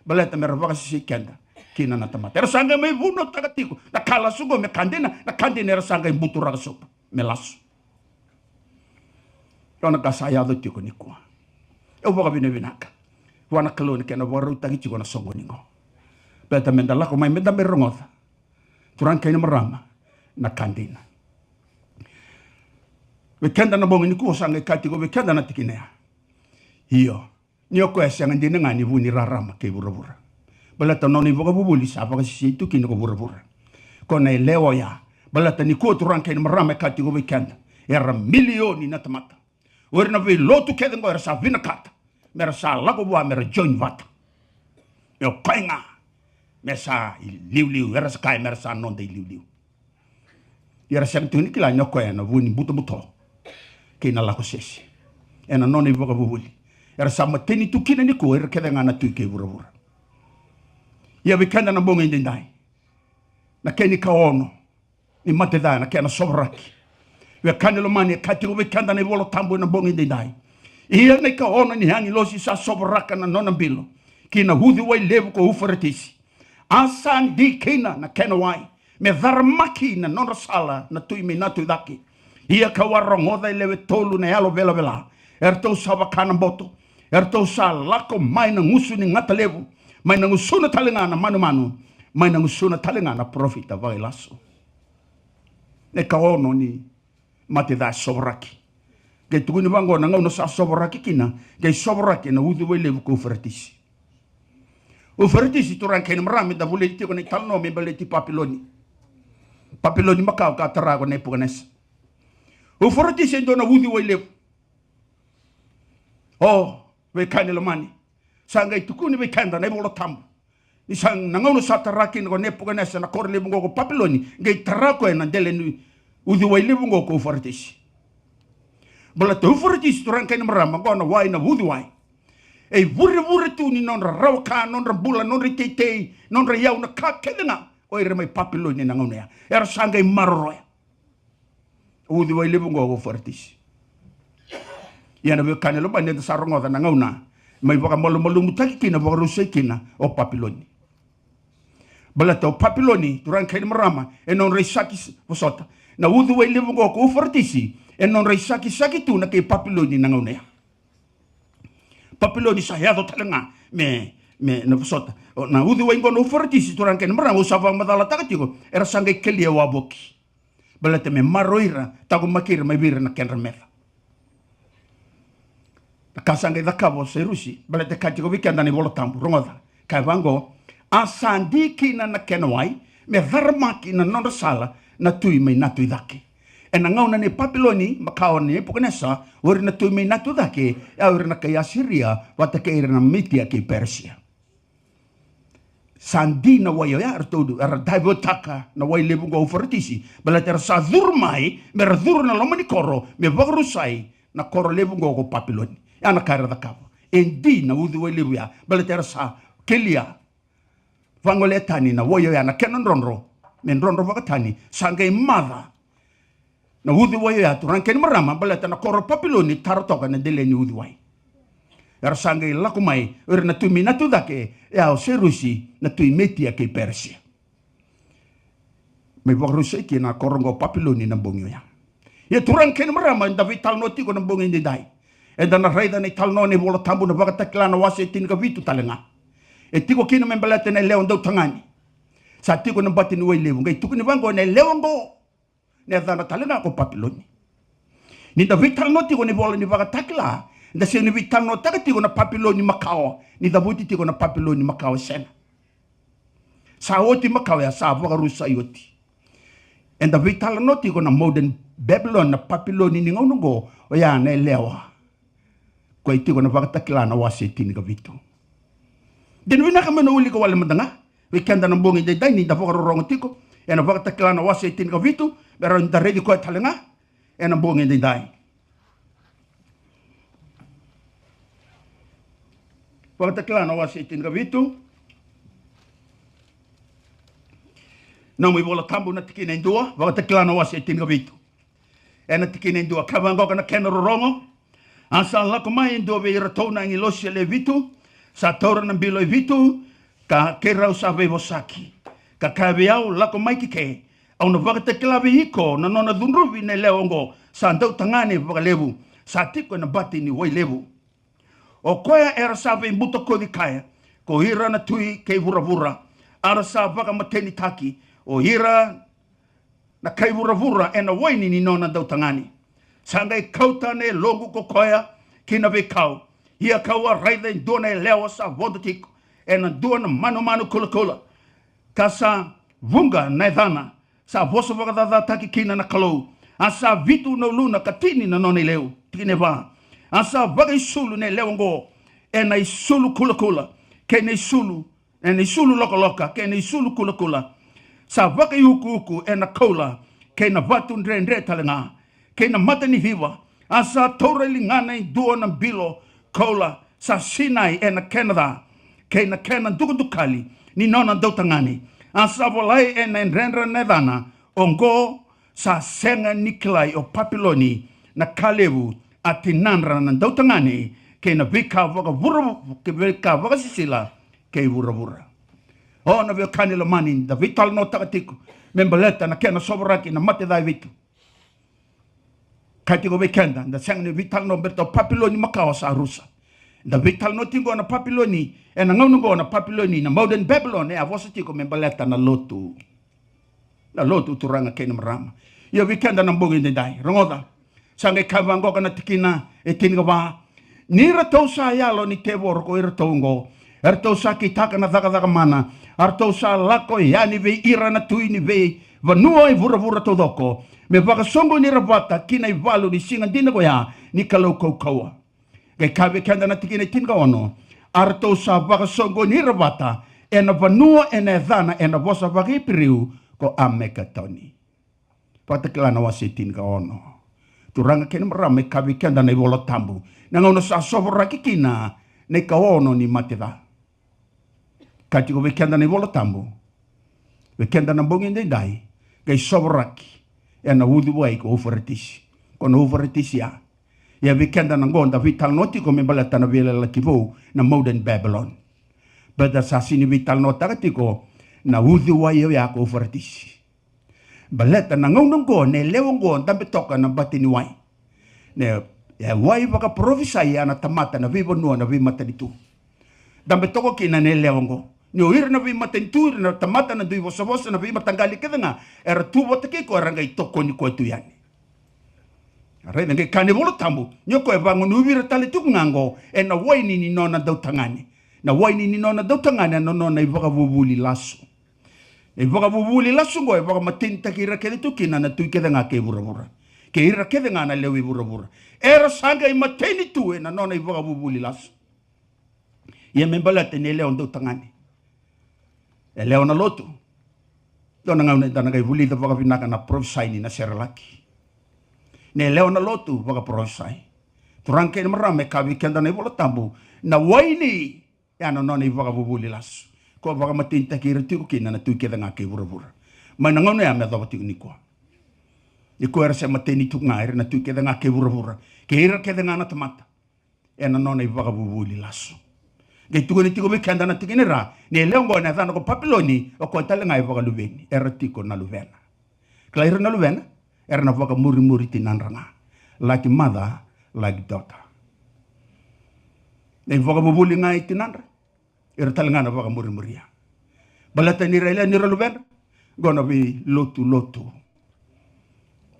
Baleta me ra vakasesei keda kina na tamata. Era sa qai mai vunautaka tiko na ka lasu qo me ka dina, na ka dina era sa qai buturaka sobu me lasu. Rau na ka sa yaco tiko nikua. Au vakavinavinaka vua na Kalou ni kena vakarautaki tiko na soqoni qo. Baleta me da lako mai, me da mai rogoca, turaga kei na marama, na ka dina. Vei keda na bogi nikua, sa qai kaya tiko vei keda na tikina ya. Io, ni o koya e sega dina ga ni vu ni rarama kei vuravura. Baleta na nona ivakavuvuli sa vakasesei tu kina ko vuravura. Ko na yalewa oya. Baleta nikua, turaga kei na marama, e kaya tiko vei keda, era milioni na tamata. O ira na veilotu kece qo era sa vinakata me ra sa lako vua, me ra join vata. Me o koya ga me sa iliuliu, era sa kaya me ra sa noda iliuliu. Ia era sega tu ni kila ni o koya na vu ni butobuto kei na lako sese ena nona ivakavuvuli. Era sa mateni tu kina nikua o ira kece ga na tui kei vuravura. Ia vei keda na bogi edaidai, na kena ikaono ni mate ca, na kena sovaraki. Wekaqu lomani, e kaya tiko vei keda na iVola Tabu ena bogi edaidai: Ia na ikaono ni agilosi sa sovaraka na nona bilo ki na uciwai levu ko Ufaratisi. A sa di kina na kena wai, me caramaki na nodra sala na tui mai na tu cake. Ia ka'u a rogoca e lewe tolu na yalo velavela, eratou sa vaka na boto, eratou sa lako mai na gusu ni gata levu, mai na gusuna tale ga na manumanu, mai na gusuna tale ga na parofita vakailasu. Na ikaono ni mate ca e sovaraki. Qai tukuni vaqo na gauna sa sovaraki kina, qai sovaraki na uciwai levu ko Ufaratisi. Ufaratisi, turaga kei na marama, eda vulica tiko na italanoa me baleti Papiloni. Papiloni makawa ka tara ko Nepukanesa. Ufaratisi e dua na uciwai levu. O, veika ni lomani. Sa qai tukuni vei keda na iVola Tabu ni sa na gauna sa tara kina ko Nepukanesa na koro levu oqo ko Papiloni, qai tara koya na dela ni uciwai levu oqo ko Ufaratisi. Baleta Ufaratisi, turaga kei na marama, oqo na wai na uciwai. E ivurevure tu ni nodra rawa ka, nodra bula, nodra iteitei, nodra iyau, na ka kece ga o ira mai Papiloni na gauna ya. Era sa qai maroroya. Uciwai levu oqo ko Ufaratisi. Ia na veika ni lomani, eda sa rogoca na gauna mai vakamalumalumutaki kina, vakarusai kina o Papiloni. Baleta o Papiloni, turaga kei na marama, e nodra isaki s-, vosota. Na uciwai levu oqo ko Ufaratisi e nodra isakisaki tu na kai Papiloni na gauna ya. Papiloni sa yaco tale ga me, me na vosota. O, na uciwai oqo na Ufaratisi, turaga kei na marama, au sa vakamacalataka tiko, era sa qai kelia wavoki. Baleta me maroroi ira, taqomaki ira mai vei ira na kedra meca. Na ka sa qai cakava o Sairusi, baleta e kaya tiko vei keda na iVola Tabu, rogoca, kaya vaqo: A sa di kina na kena wai, me caramaki na nodra sala na tui mai na tu i cake. Ena gauna nei Papiloni makawa nei Nepukanesa, o ira na tui mai na tu i cake, e o ira na kai Asiria vata kei ira na Mitia kei Perisia. Sa di na wai oya, eratou era divert-taka na wai levu oqo o Ufaratisi, baleta era sa curu mai, me ra curu na loma ni koro me vakarusai na koro levu oqo ko Papiloni. Ya na ka era cakava. E di na uciwai levu ya, baleta era sa kelia, vagolea tani na wai oya, na kena drodro, me drodro vakatani. Sa qai maca na uciwai oya, turaga kei na marama, baleta na koro Papiloni tara toka na dela ni uciwai. Era sa qai lako mai o ira na tui mai na tu i cake, e o Sairusi na tui Mitia kei Perisia, me vakarusai kina na koro oqo Papiloni na bogi oya. Ia turaga kei na marama, eda veitalanoa tiko na bogi edaidai. Eda na raica na italanoa ni iVola Tabu na Vakatakila na wase e tinikavitu tale ga. E tiko kina me baleta na yalewa dautagane. Sa tiko na bati ni wai levu, qai tukuni vaqo na yalewa oqo, na yacana tale ga ko Papiloni. Ni da veitalanoa tiko na ivola ni Vakatakila, da sega ni veitalanoataka tiko na Papiloni makawa, ni cavuti tiko na Papiloni makawa, sega. Sa oti makawa ya, sa vakarusai oti. Eda veitalanoa tiko na modern Babylon, na Papiloni ni gauna oqo, oya na yalewa. Koya e tiko na Vakatakila na wase e tinikavitu. Dina vinaka me na wilika wale mada ga vei keda na bogi edaidai, ni da vakarorogo tiko ena Vakatakila na wase e tinikavitu, me rawa ni da raici koya tale ga ena bogi edaidai. Vakatakila na wase e tinikavitu. Nomu iVola Tabu na tikina e dua, Vakatakila na wase e tinikavitu. Ena tikina e dua, ka vaqo na kena rorogo: A sa lako mai e dua vei iratou na agilosi e lewe vitu, sa taura na bilo e vitu, ka keirau sa veivosaki, ka kaya vei au: Lako mai ki ke, au na vakatakila vei iko na nona cudruvi na yalewa oqo sa dautagane vakalevu, sa tiko ena bati ni wai levu. O koya era sa veibutakoci kaya ko ira na tui kei vuravura, a ra sa vakamatenitaki o ira na kai vuravura ena waini ni nona dautagane. Sa qai kauta na yaloqu ko koya ki na veikau, ia ka'u a raica e dua na yalewa sa vodo tiko ena dua na manumanu kulakula, ka sa Vuqa na yacana, sa vosa vakacacataki kina na Kalou. A sa vitu na uluna ka tini na nona ileu. Tikina e va. A sa vakaisulu na yalewa oqo ena isulu kulakula, kei na isulu, ena isulu lokaloka, kei na isulu kulakula. Sa vakaiukuuku ena koula, kei na vatu dredre tale ga, kei na mata ni civa. A sa taura e ligana e dua na bilo koula sa sinai ena kena ca, kei na kena dukadukali ni nona dautagane. A sa volai ena yadredra na yacana: Oqo sa sega ni kilai o Papiloni na ka levu, a tinadra na dautagane, kei na veika vakavura, kei veika vakasisila kei vuravura. O na veiwekani lomani, da veitalanoataka tiko me baleta na kena sovaraki na mate ca e vitu. Kaya tiko vei keda, da sega ni veitalanoa baleta o Papiloni makawa sa rusa. Da veitalanoa tiko na Papiloni ena gauna oqo, na Papiloni, na modern Babylon, e a vosa tiko me baleta na lotu. Na lotu, turaga kei na marama. Ia vei keda na bogi edaidai, rogoca. Sa qai kaya vaqo na tikina e tinikava: Ni ratou sa yalo ni tevoro ko iratou oqo, eratou sa kitaka na cakacaka mana, a ratou sa lako yani vei ira na tui ni veivanua e vuravura taucoko, me vakasoqoni ira vata ki na ivalu ni siga dina ko ya ni Kalou kaukauwa. Qai kaya vei keda na tikina e tinikaono: A ratou sa vakasoqoni ira vata ena vanua ena yacana ena vosa vakaIperiu ko Ameketoni. Vakatakila na wase e tinikaono. Turaga kei na marama, e kaya vei keda na iVola Tabu, na gauna sa sovaraki kina na ikaono ni mate ca. Kaya tiko vei keda na iVola Tabu, vei keda na bogi edaidai, qai sovaraki ena uciwai ko Ufaratisi. Ko na Ufaratisi ya. Ia vei keda na qo da veitalanoa tiko me baleta na Veiyalayalati Vou, na modern Babylon. Baleta sa sini veitalanoataka tiko na uciwai oya ko Ufaratisi. Baleta na gauna oqo na yalewa oqo dabe toka na bati ni wai. Na, e, wai vakaparofisai ya na tamata, na veivanua, na veimatanitu. Dabe toka kina na yalewa oqo. Ni o ira na veimatanitu, ira na tamata, na dui vosavosa, na veimataqali kece ga, era tu vata kei koya, era qai tokoni koya tu yani. Raica, qai kaya na iVola Tabu ni o koya e vagunuvi ira tale tiko ga oqo ena waini ni nona dautagane. Na waini ni nona dautagane, na nona ivakavuvuli lasu. Na ivakavuvuli lasu oqo e vakamatenitaki ira kece tu kina na tui kece ga kei vuravura, kei ira kece ga na lewe i vuravura. Era sa qai mateni tu ena nona ivakavuvuli lasu. Ia me baleta ni yalewa dautagane, yalewa na lotu. Dua na gauna eda na qai vulica vakavinaka na parofisai ni Naserelaki. Na yalewa na lotu vakaparofisai. Turaga kei na marama, e kaya vei keda na iVola Tabu, na waini ya na nona ivakavuvuli lasu. Ko vakamatenitaki ira tiko kina na tui kece ga kei vuravura. Mai na gauna ya me yacova tiko nikua. Nikua era se mateni tu ga ira na tui kece ga kei vuravura, kei ira kece ga na tamata, ena nona ivakavuvuli lasu. Qai tukuni tiko vei keda na tikina e ra, ni yalewa oqo ena yacana ko Papiloni, o koya tale ga e vakaluveni, era tiko na luvena. Kila ira na luvena, era na vakamurimuri tinadra ga. Like mother, like daughter. Na ivakavuvuli ga i tinadra, ira tale ga na vakamurimuria. Baleta ni ra yalewa, ni ra luvena, qo na veilotulotu.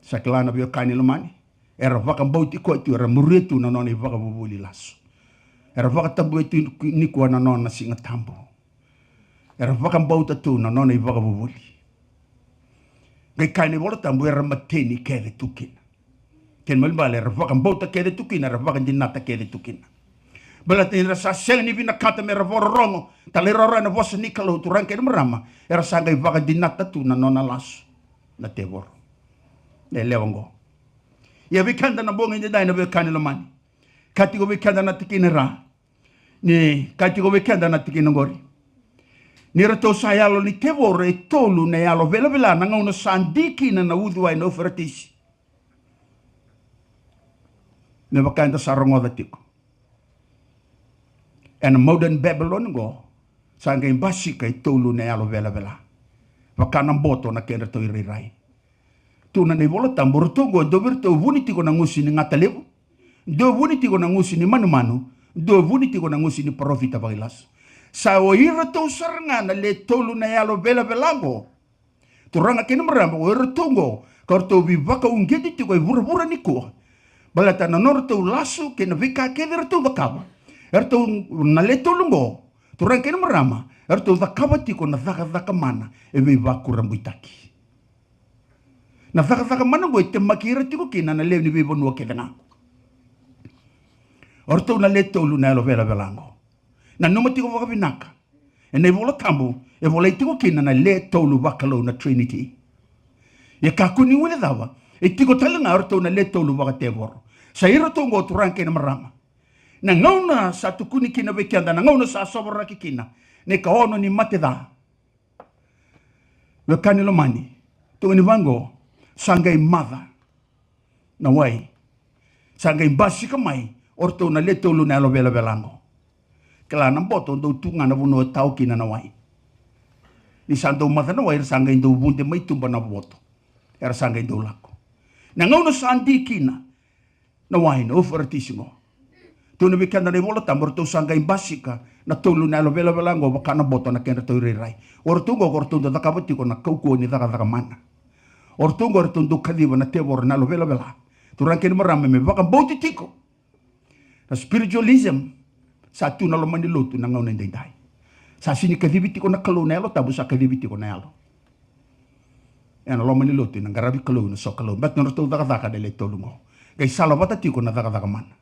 Sa kila na veiwekani lomani, era vakabauti koya tu, era muria tu na nona ivakavuvuli lasu. Era vakatabuya tu nikua na nona Siga Tabu. Era vakabauta tu na nona ivakavuvuli. Qai kaya na iVola Tabu, era mateni kece tu kina. Kena ibalebale, era vakabauta kece tu kina, era vakadinata kece tu kina. Baleta ni ra sa sega ni vinakata me ra vakarorogo talairawarawa ena vosa ni Kalou, turaga kei na marama, era sa qai vakadinata tu na nona lasu na tevoro, na yalewa oqo. Ia vei keda na bogi edaidai, na veiwekani lomani, kaya tiko vei keda na tikina e ra, ni kaya tiko vei keda na tikina oqori, ni ratou sa yalo ni tevoro e tolu na yalo velavela na gauna sa di kina na uciwai na Uferatisi. Me vaka eda sa rogoca tiko, ena modern Babylon oqo, sa qai basika e tolu na yalo velavela. Vaka na boto na kedratou irairai. Tukuna na iVola Tabu, o ratou oqo, dua vei iratou vuni tiko na gusu ni gata levu, dua vuni tiko na gusu ni manumanu, dua vuni tiko na gusu ni parofita vakailasu. Sa o iratou sara ga na le tolu na yalo velavela oqo, turaga kei na marama, o iratou oqo ka ratou veivakauqeti tiko e vuravura nikua. Baleta na nodratou lasu kei na veika kece eratou cakava, eratou, na le tolu oqo, turaga kei na marama, eratou cakava tiko na cakacaka mana e veivakurabuitaki. Na cakacaka mana oqo e temaki ira tiko kina na lewe ni veivanua kece ga. O ratou na le tolu na yalo velavela oqo. Nanuma tiko vakavinaka. Ena iVola Tabu e volai tiko kina na le tolu vakalou, na Trinity. Ia kakua ni guilecava, e tiko tale ga o ratou na le tolu vakatevoro. Sa iratou oqo, turaga kei na marama, na gauna sa tukuni kina vei keda, na gauna sa sovaraki kina na ikaono ni mate ca. Wekani lomani, tukuni vaqo, sa qai maca na wai. Sa qai basika mai o ratou na le tolu na yalo velavela oqo. Kila na boto dau tu ga na vanua e tao kina na wai. Ni sa dau maca na wai, era sa qai dau vude mai tuba na boto. Era sa qai dau lako. Na gauna sa di kina na wai, na Uferatisi oqo, tukuna vei keda na iVola Tabu, o ratou sa qai basika na tolu na yalo velavela oqo vaka na boto na kedratou irairai. O ratou oqo, o ratou dau cakava tiko na kaukauwa ni cakacaka mana. O ratou oqo, o ratou dau kaciva na tevoro na yalo velavela. Turaga kei na marama, me vakabauti tiko na spiritualism sa tu na loma ni lotu na gauna edaidai. Sa sini kacivi tiko na Kalou na Yalo Tabu, sa kacivi tiko na yalo. Ena loma ni lotu ena qaravi Kalou, na sokalou, baleta nodratou cakacaka na le tolu oqo. Qai salavata tiko na cakacaka mana.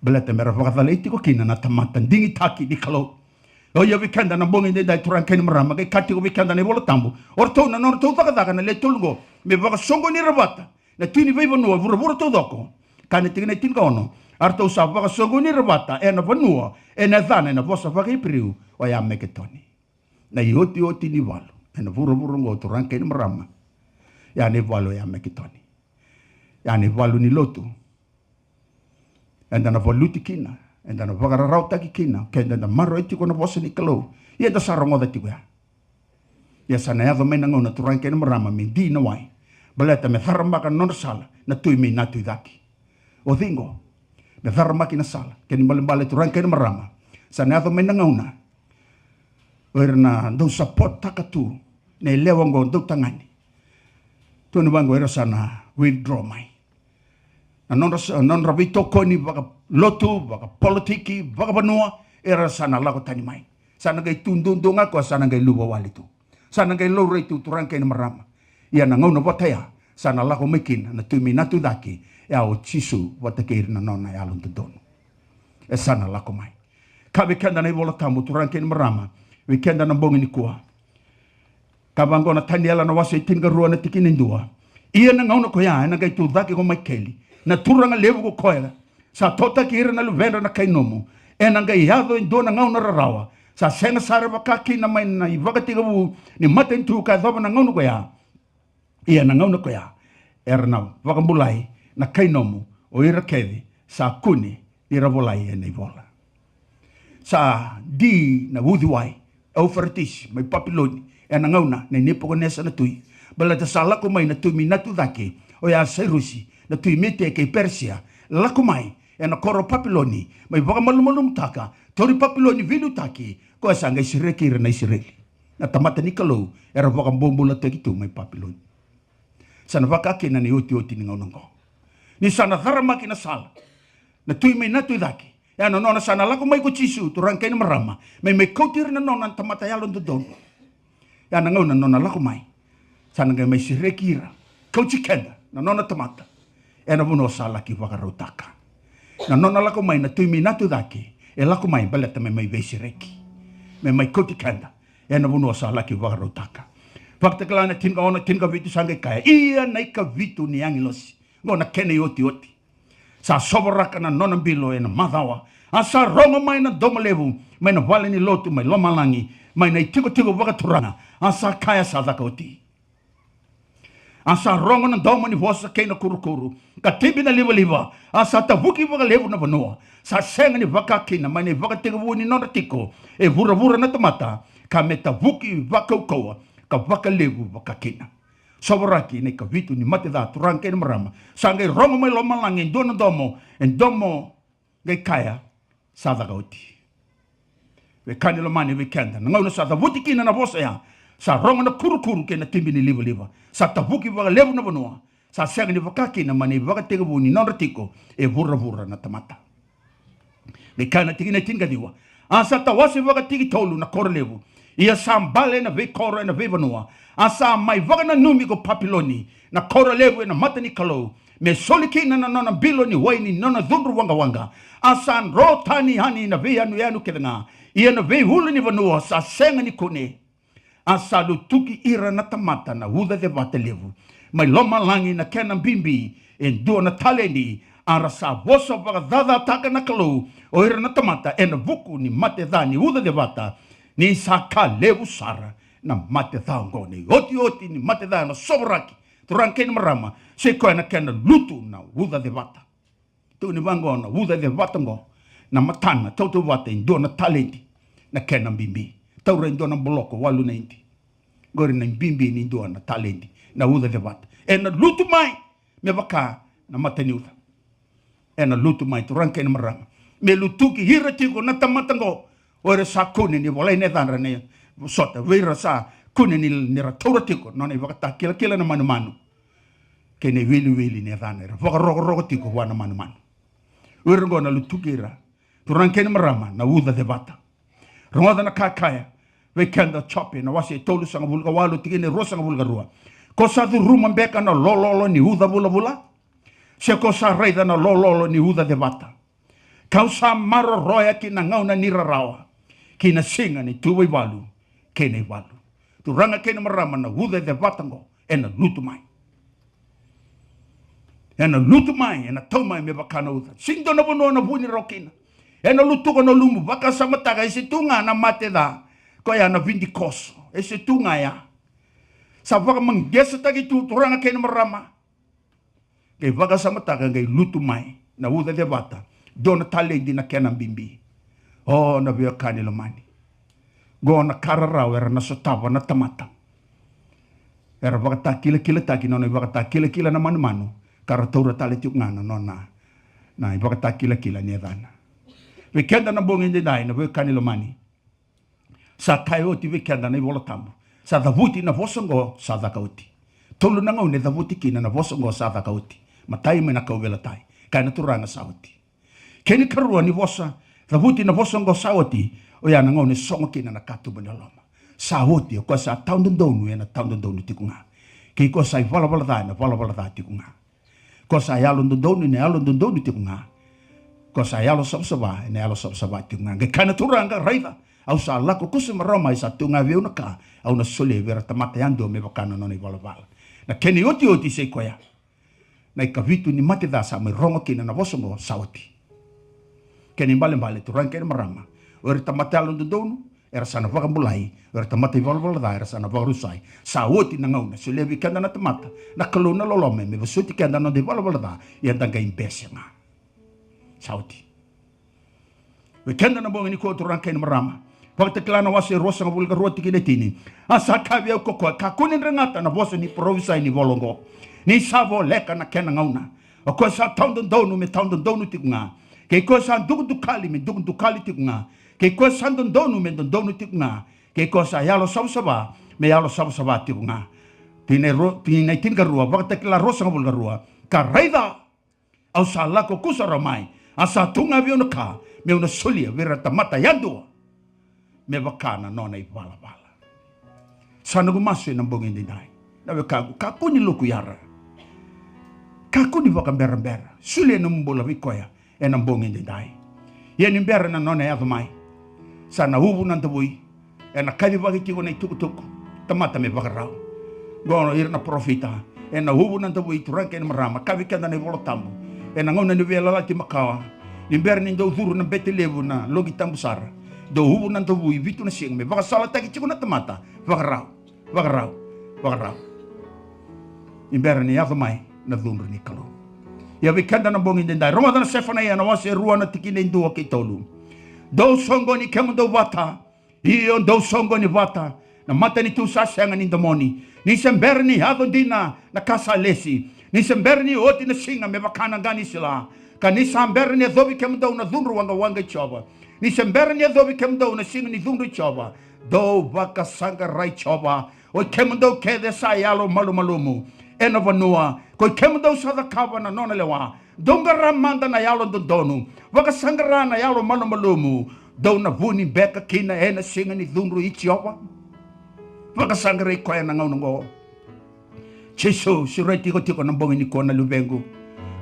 Baleta mera vakacalai tiko kina na tamata digitaki ni Kalou. O ia vei keda na bogi edaidai, turaga kei na marama, qai kaya tiko vei keda na iVola Tabu, o ratou na nodratou cakacaka na le tolu oqo, me vakasoqoni ira vata na tui ni veivanua e vuravura taucoko. Kaya na tikina e tinikaono, a ratou sa vakasoqoni ira vata ena vanua ena yacana ena vosa vakaIperiu o Amaketoni. Na iotioti ni valu ena vuravura oqo, turaga kei na marama, ya na ivalu o Amaketoni. Ya na ivalu ni lotu eda na valuti kina, eda na vakararawataki kina, keda eda maroroi tiko na vosa ni Kalou. Ia eda sa rogoca tiko ya. Ia sa na yaco mai na gauna, turaga kei na marama, me di na wai, baleta me caramaka na nodra sala na tui mai na tu i cake. O cei oqo? Me caramaki na sala. Kena ibalebale, turaga kei na marama, sa na yaco mai na gauna o ira na dau sapotaka tu na yalewa oqo, dau tagane. Tukuni vaqo, o ira sa na withdraw mai. Na nodra sa, nodra veitokoni vakalotu, vakapolitiki, vakavanua, era sa na lako tani mai. Sa na qai tu duadua ga o koya, sa na qai luvawale tu. Sa na qai laurai tu, turaga kei na marama. Ia na gauna vata ya sa na lako mai kina na tui mai na tu i cake, e a o Jisu vata kei ira na nona yalododonu. E sa na lako mai. Kaya vei keda na iVola Tabu, turaga kei na marama, vei keda na bogi nikua. Kaya vaqo na Taniela na wase e tinikarua na tikina e dua. Ia na gauna ko ya ena qai tu cake ko Maikeli, na turaga levu ko koya sa totaki ira na luvedra na kai nomu. Ena qai yaco e dua na gauna rarawa, sa sega sara vaka kina mai na ivakatekivu ni matanitu ka yacova na gauna ko ya. Ia na gauna ko ya era na vakabulai na kai nomu o ira kece sa kune ni ra volai ena ivola. Sa di na uciwai Euferatisi mai Papiloni ena gauna nei Nepukanesa na tui. Baleta sa lako mai na tui mai na tu cake, oya Sairusi, na tui Mete kei Perisia, lako mai ena koro Papiloni, mai vakamalumalumutaka, tauri Papiloni veiliutaki, koya sa qai sereki ira na Isireli. Na tamata ni Kalou era vakabobulataki tu mai Papiloni. Sa na vaka kina na iotioti ni gauna oqo. Ni sa na caramaki na sala na tui mai na tu cake, e a na nona sa na lako mai ko Jisu, turaga kei na marama, me mai kauti ira na nona tamata yalododonu. E a na gauna na nona lako mai, sa na qai mai sereki ira, kauti keda na nona tamata ena vanua sa laki vakarautaka. Na nona lako mai na tui mai na tu cake, e lako mai baleta me mai veisereki, me mai kauti keda ena vanua sa laki vakarautaka. Vakatakila na tinikaono, tinikavitu, sa qai kaya, ia na ikavitu ni agilosi, oqo na kena iotioti, sa sovaraka na nona bilo ena macawa. A sa rogo mai na domo levu mai na vale ni lotu mai lomalagi, mai na itikotiko vakaturaga. A sa kaya, sa caka oti. A sa rogo na domo ni vosa kei na kurukuru, ka tibi na livaliva. A sa tavuki vakalevu na vanua. Sa sega ni vaka kina mai na ivakatekivu ni nodra tiko e vuravura na tamata, ka me tavuki vakaukauwa ka vakalevu vaka kina. Sovaraki na ikavitu ni mate ca, turaga kei na marama. Sa qai rogo mai lomalagi e dua na domo, e domo qai kaya, sa caka oti. Vei keda lomani, vei keda, na gauna sa cavuti kina na vosa ya, sa rogo na kurukuru kei na tibi ni livaliva. Sa tavuki vakalevu na vanua. Sa sega ni vaka kina mai na ivakatekivu ni nodra tiko e vuravura na tamata. Me kaya na tikina e tinikaciwa, a sa tawase vakatikitolu na koro levu, ia sa bale na veikoro ena veivanua. A sa mai vakananumi ko Papiloni, na koro levu ena mata ni Kalou, me soli kina na nona bilo ni waini ni nona cudru waqawaqa. A sa dro tani yani na veiyanuyanu kece ga, ia na veiulunivanua sa sega ni kune. A sa lutuki ira na tamata na uca cevata levu mai lomalagi na kena bibi e dua na taledi. A ra sa vosa vakacacataka na Kalou o ira na tamata ena vuku ni mate ca ni uca cevata, ni sa ka levu sara na mate ca oqo. Na iotioti ni mate ca ena sovaraki, turaga kei na marama, se koya na kena lutu na uca cevata. Tukuni vaqo, na uca cevata oqo, na matana tautauvata e dua na taledi na kena bibi. Taura e dua na boloko walu na idi. Qori na bibi ni dua na taledi, na uca cevata. Ena lutu mai me vaka na mata ni uca. Ena lutu mai, turaga kei na marama, me lutuki ira tiko na tamata oqo. O ira sa kune ni volai na yacadra, na vosota, vei ira sa kune ni, ni ra taura tiko na nona ivakatakilakila na manumanu. kei na iwiliwili ni yacana era vakarokoroko tiko vua na manumanu. O ira oqo na lutuki ira, turaga kei na marama, na uca cevata. Rogoca na ka e kaya vei keda o Jope na wase e tolusagavulu ka walu tikina e ruasagavulu ka rua. Ko sa curuma beka na lololo ni uca vulavula, se ko sa raica na lololo ni uca cevata? Ka'u sa maroroya ki na gauna ni rarawa, ki na siga ni tuva ivalu kei na ivalu. Turaga kei na marama, na uca e cevata oqo ena lutu mai. Ena lutu mai, ena tau mai me vaka na uca. Sega ni dua na vanua na vuni rawa kina. Ena lutuka na lumu, vakasamataka e se tu ga na mate ca. Koya na vidikoso, e se tu ga ya. Sa vakamaqesataki tu, turaga kei na marama. Qai vakasamataka, qai lutu mai na uca cevata. Dua na taledi na kena bibi. O, na veiwekani lomani, qo na ka rarawa era na sotava na tamata. Era vakatakilakilataki na nona ivakatakilakila na manumanu, ka ra taura tale tiko ga na nona, na ivakatakilakila ni yacana. Vei keda na bogi edaidai, na veiwekani lomani, sa kaya oti vei keda na iVola Tabu. Sa cavuti na vosa oqo, sa caka oti. Tolu na gauna e cavuti kina na vosa oqo, sa caka oti. Matai mai na kauveilatai. Kaya na Turaga, sa oti. Kena ikarua ni vosa, cavuti na vosa oqo, sa oti. Oya na gauna e sogo kina na katuba ni loloma. Sa oti, o koya sa tawa dodonu ena tawa dodonu tiko ga. Kei koya sa ivalavala ca ena valavala ca tiko ga. Ko sa yalododonu ena yalododonu tiko ga. Ko sa yalosavasava ena yalosavasava tiko ga. Qai kaya na Turaga, raica, au sa lako kusarawa mai, sa tu ga vei au na ka, au na solia vei ira na tamata yadua me vaka na nona ivalavala. Na kena iotioti sa i koya. Na ikavitu ni mate ca sa mai rogo kina na vosa oqo, sa oti. Kena ibalebale, turaga kei na marama, o ira na tamata yalododonu era sa na vakabulai, o ira na tamata ivalavala ca era sa na vakarusai. Sa oti na gauna e solia vei keda na tamata na Kalou na loloma me vosoti keda na noda ivalavala ca, ia da qai bese ga. Sa oti. Vei keda na bogi nikua, turaga kei na marama, Vakatakila na wase e ruasagavulu ka rua tikina e tini. A sa kaya vei au ko koya, kakua ni dregata na vosa ni parofisai ni vola oqo, ni sa voleka na kena gauna. O koya sa tawa dodonu me tawa dodonu tiko ga, kei koya sa dukadukali me dukadukali tiko ga, kei koya sa dodonu me dodonu tiko ga, kei koya sa yalosavasava me yalosavasava tiko ga. Tikina e ru-, tikina e tinikarua, Vakatakila ruasagavulu ka rua. Ka raica, au sa lako kusarawa mai, a sa tu ga vei au na ka meu na solia vei ira na tamata yadua me vaka na nona ivalavala. Sa noqu masu ena bogi edaidai, na wekaqu, kakua ni lokuyara. Kakua ni vakaberabera. Solia nomu bula vei koya ena bogi edaidai. Ia ni bera na nona yaco mai, sa na uvu na davui. Ena kacivaki tiko na itukutuku, tamata me vakarau. Qo ira na parofita, ena uvu na davui, turaga kei na marama, kaya vei keda na iVola Tabu ena gauna ni Veiyalayalati Makawa, ni bera ni dau curu na bete levu na loqi tabu sara, dau uvu na davui vitu na siga me vakasalataki tiko na tamata. Vakarau, vakarau, vakarau. Ni bera ni yaco mai na cudru ni Kalou. Ia vei keda na bogi edaidai, rogoca na Sefanaia na wase e rua na tikina e dua kei tolu. Dou soqoni kemudou vata, io, dou soqoni vata. Na matanitu sa sega ni domoni. Ni se bera ni yaco dina na ka sa lesi, ni se bera ni oti na siga me vaka na qa ni sila, ka ni sa bera ni yacovi kemudou na cudru waqawaqa i Jiova, ni se bera ni yacovi kemudou na siga ni cudru i Jiova, dou vakasaqarai Jiova, oi kemudou kece sa yalo malumalumu ena vanua, koi kemudou sa cakava na nona lewa. Dou qara mada na yalododonu. Vakasaqara na yalo malumalumu. Dou na vuni beka kina ena siga ni cudru i Jiova. Vakasaqarai koya na gauna oqo. Jisu, sureti iko tiko na bogi nikua na luvequ.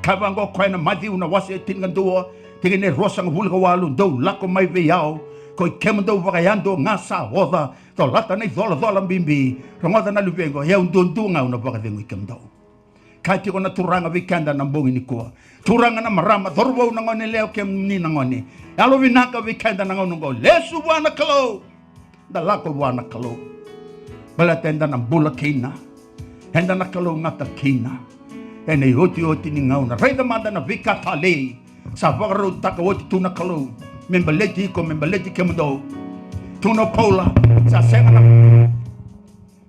Kaya vaqo o koya na Maciu na wase e tinikadua, tikina e ruasagavulu ka walu, dou lako mai vei au, koi kemudou vakayadua ga sa oca, colata na icolacola bibi. Rogoca na luvequ, o yau duadua ga au na vakacegui kemudou. Kaya tiko na Turaga vei keda na bogi nikua. Turaga na marama, cauravou na gone yalewa, kemuni na gone. Yalovinaka vei keda na gauna oqo. Lesu vua na Kalou. Da lako vua na Kalou. Baleta eda na bula kina. Eda na kalougata kina. Ena iotioti ni gauna. Raica mada na veika talei sa vakarautaka oti tu na Kalou me baleti iko, me baleti kemudou. Tukuna o Paula, sa sega na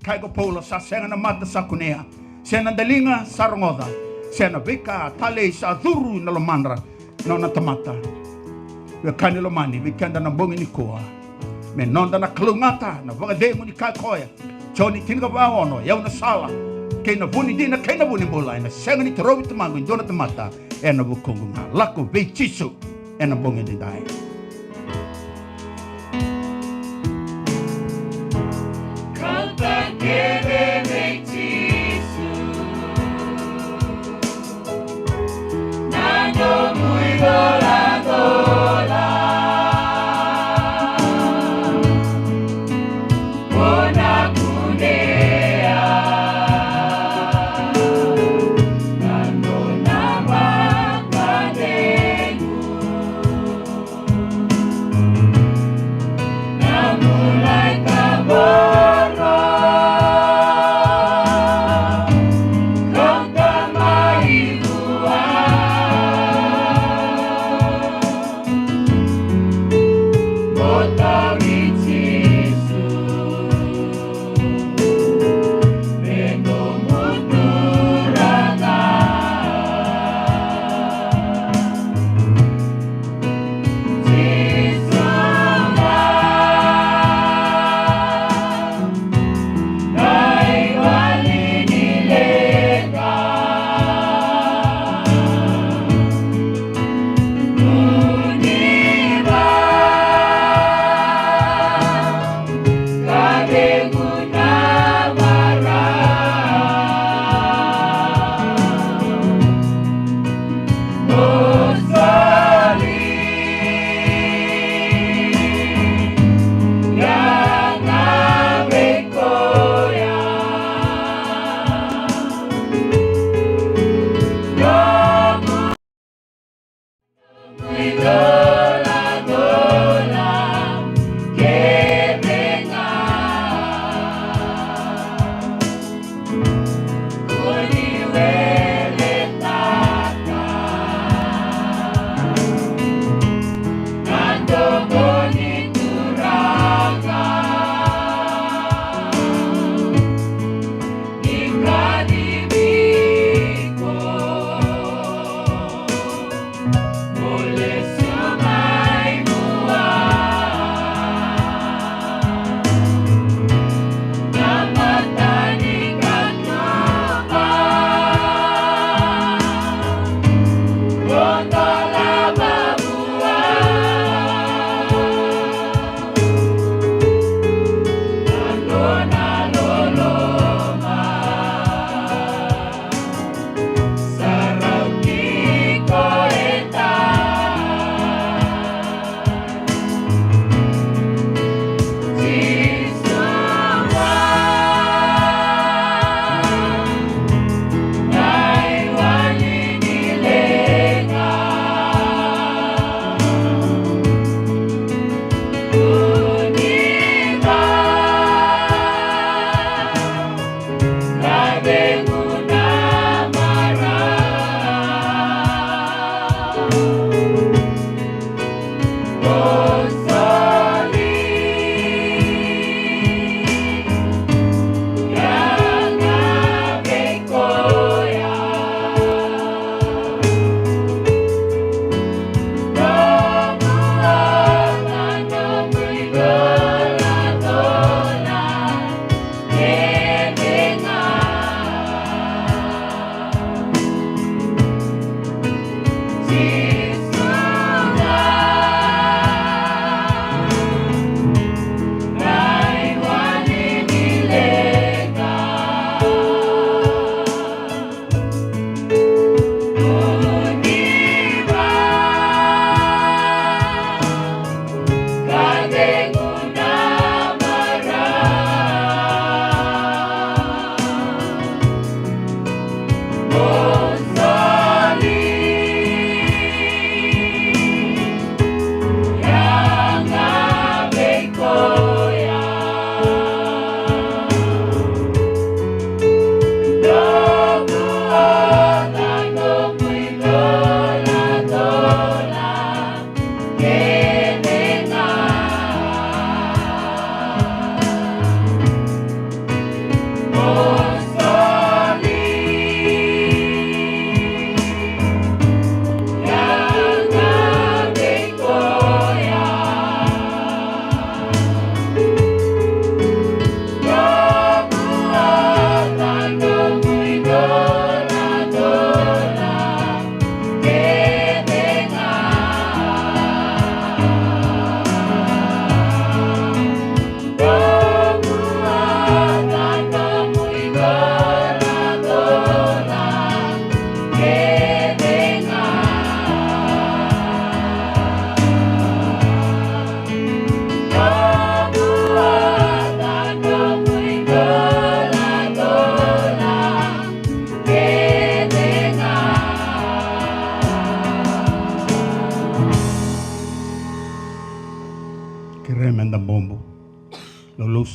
Kaya ko Paula, sa sega na mata sa kunea, se na daliga sa rogoca, se na veika talei sa curu na lomadra na nona tamata. Wekaqu lomani, vei keda na bogi nikua, me noda na kalougata na vakacegu ni kaya o koya. Joni tinikava ono, o yau na sala, kei na vu ni dina kei na vu ni bula, ena sega ni torovi Tamaqu e dua na tamata ena vukuqu ga. Lako vei Jisu ena bogi edaidai. Kauta kece vei Jisu na nomu icolacola. Mo na kunea na nona vakacegu.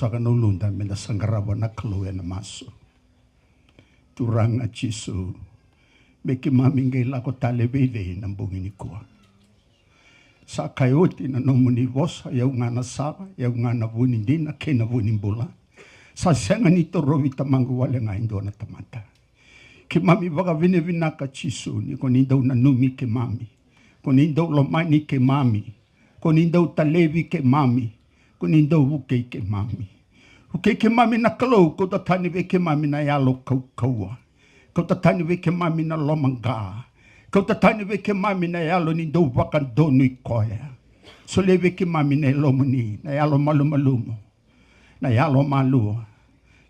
vakarautaka na uluda me da sa qarava na Kalou ena masu. Turaga Jisu, me keimami qai lako tale vei cei na bogi nikua? Sa kaya oti na nomuni vosa, i au ga na sala, i au ga na vu ni dina kei na vu ni bula. Sa sega ni torovi Tamaqu wale ga e dua na tamata. Keimami vakavinavinaka Jisu ni ko ni dau nanumi keimami, ko ni dau lomani keimami, ko ni dau talevi keimami, ko ni dau vukei keimami. Vukei keimami na Kalou, kauta tani vei keimami na yalo kaukauwa. Kauta tani vei keimami na lomaqa. Kauta tani vei keimami na yalo ni dau vakadonui koya. Solia vei keimami na yalomuni, na yalo malumalumu, na yalo malua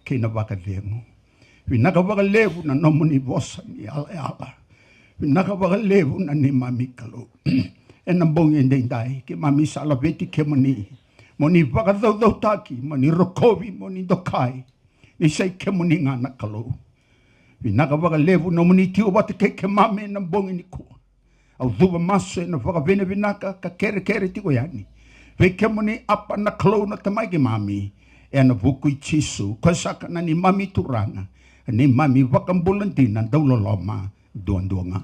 kei na vakacegu. Vinaka vakalevu na nomuni vosa ni yalayala. Vinaka vakalevu na neimami Kalou. Ena bogi edaidai keimami sa laveti kemuni, mo ni vakacaucautaki, mo ni rokovi, mo ni dokai, ni sa i kemuni ga na Kalou. Vinaka vakalevu nomuni tiko vata kei keimami ena bogi nikua. Au cuva masu ena vakavinavinaka ka kerekere tiko yani vei kemuni Apa na Kalou na Tamai keimami, ena vuku i Jisu, koya saka na neimami Turaga, neimami Vakabula dina, dauloloma duadua ga.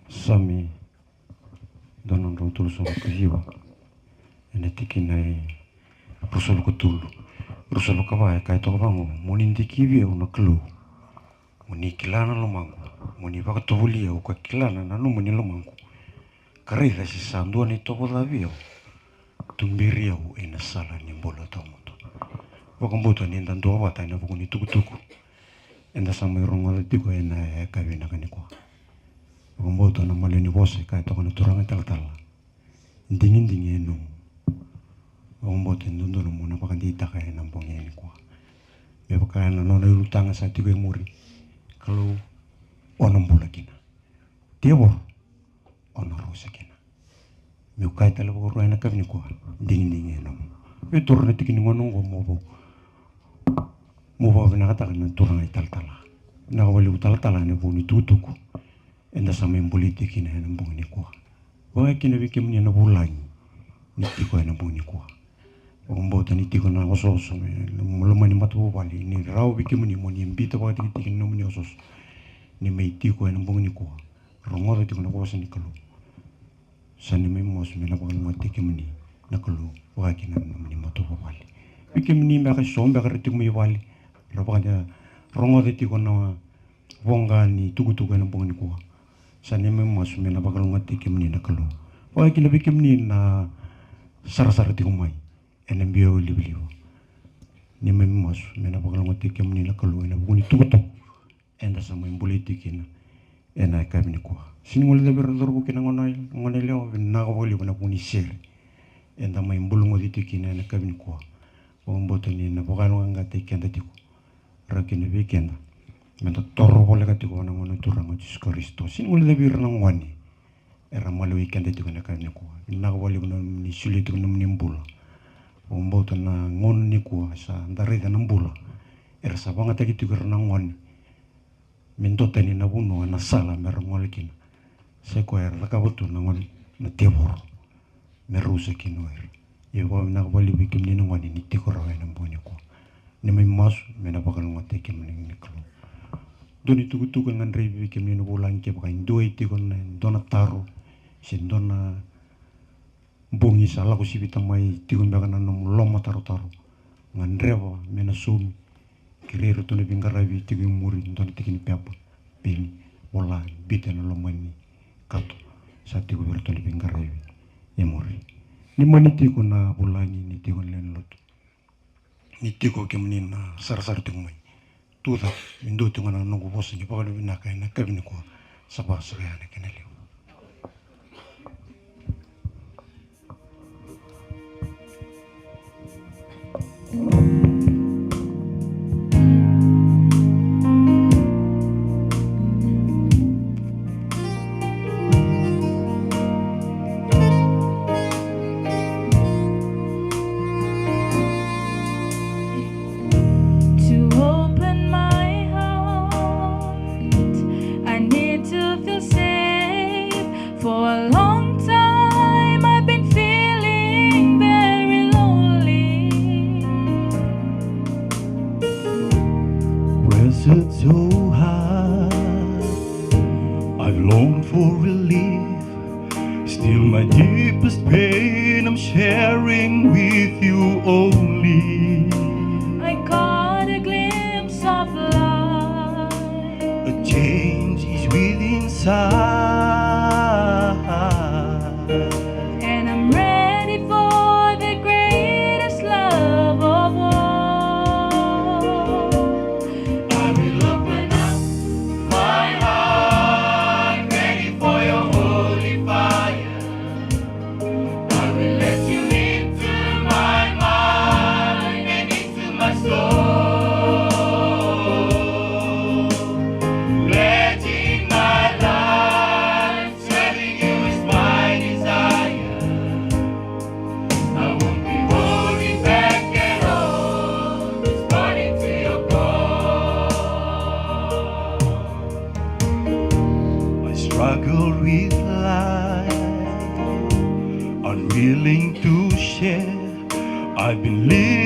Same dua na drau tolusagavulu ka ciwa, ena tikina e ruasagavulu ka tolu, ruasagavulu ka va, e kaya toka vaqo: Mo ni dikivi au na Kalou, mo ni kila na lomaqu, mo ni vakatovolei au ka kila na nanuma ni lomaqu, ka raica se sa dua na itovo ca vei au, tuberi au ena sala ni bula tawamudu. Vakabauta ni da duavata ena vuku ni tukutuku eda sa mai rogoca tiko ena yakavi vinaka nikua. Vakabauta na maliwa ni vosa e kaya toka na turaga talatala, digidigi e nomu. Vakabauta e dodonu mo na vakadeitaka ena bogi nikua. Me vaka na nona ulutaga sa tiko e muri: Kalou, o na bula kina. Tevoro, o na rusa kina. Meu kaya tale vakarua ena yakavi nikua, digidigi e nomu. Vei toro na tiki ni gauna oqo mo vau, mo vakavinakataka na turaga italatala. Vinaka vakalevu talatala ena vuku ni tukutuku eda sa mai buli tiko kina ena bogi nikua. Vaka kina vei kemuni na vulagi ni tiko ena bogi nikua. Vakabauta ni tiko na osooso, me loma ni matavuvale, ni rawa vei kemuni mo ni biuta vakatikitiki na nomuni osooso, ni mai tiko ena bogi nikua, rogoca tiko na vosa ni Kalou. Sa neimami masu me na vakalougatataki kemuni na Kalou, vaka kina na nomuni matavuvale. Vei kemuni beka eso beka era tiko mai vale, ra vaka, rogoca tiko na voqa ni tukutuku ena bogi nikua. Sa neimami masu me na vakalougatataki kemuni na Kalou. Vaka kina vei kemuni na sarasara tiko mai ena biau livaliva. Neimami masu me na vakalougatataki kemuni na Kalou ena vuku ni tukutuku eda sa mai buli tiko kina ena yakavi nikua. Sega ni guilecavi ira na cauravou kei na gone, gone yalewa, vinaka vakalevu ena vuku ni sere eda mai buli tiko kina ena yakavi nikua. Vakabauta ni na vakalougatataki keda tiko, rawa kina vei keda me da toro voleka tiko vua na Gone Turaga o Jisu Karisito. Sega ni guilecavi ira na gone era maliwai keda tiko ena yakavi nikua. Vinaka vakalevu na nomuni solia tiko na nomuni bula. Vakabauta na gauna nikua sa da raica na bula, era sa vakayagataki tiko ira na gone me dua tani na vanua, na sala me ra gole kina. Sa i koya era cakava tu na gone, na tevoro, me rusa kina o ira. Ia vakavinavinaka vakalevu vei kemuni na gone ni tiko rawa ena bogi nikua. Neimami masu me na vakalougatataki kemuni na Kalou. Dua na itukutuku e gadrevi vei kemuni na vulagi, kevaka e dua e tiko na, dua na taro se dua na bogi sa lako sivita mai, tiko beka na nomu lomatarotaro, gadreva me na saumi. Kerei iratou na veiqaravi tiko e muri, dua na tiki ni pepa, peni, vola, biuta ena loma ni kato. Sa tiko vei iratou na veiqaravi e muri. Ni mani tiko na vulagi, ni tiko na lewe ni lotu, ni tiko kemuni na sarasara tiko mai. Tucake me dua tiko ga na noqu vosa ni vakavinavinaka ena yakavi nikua. Sa vakasakaya na kena levu. With you only. I caught a glimpse of light. A change is within sight. And I'm ready for the greatest love of all. I will open up my heart, ready for your holy fire. I will let you into my mind and into my soul. Let in my life, serving you is my desire. I won't be holding back at all, responding to your call. I struggle with life, unwilling to share. I've been living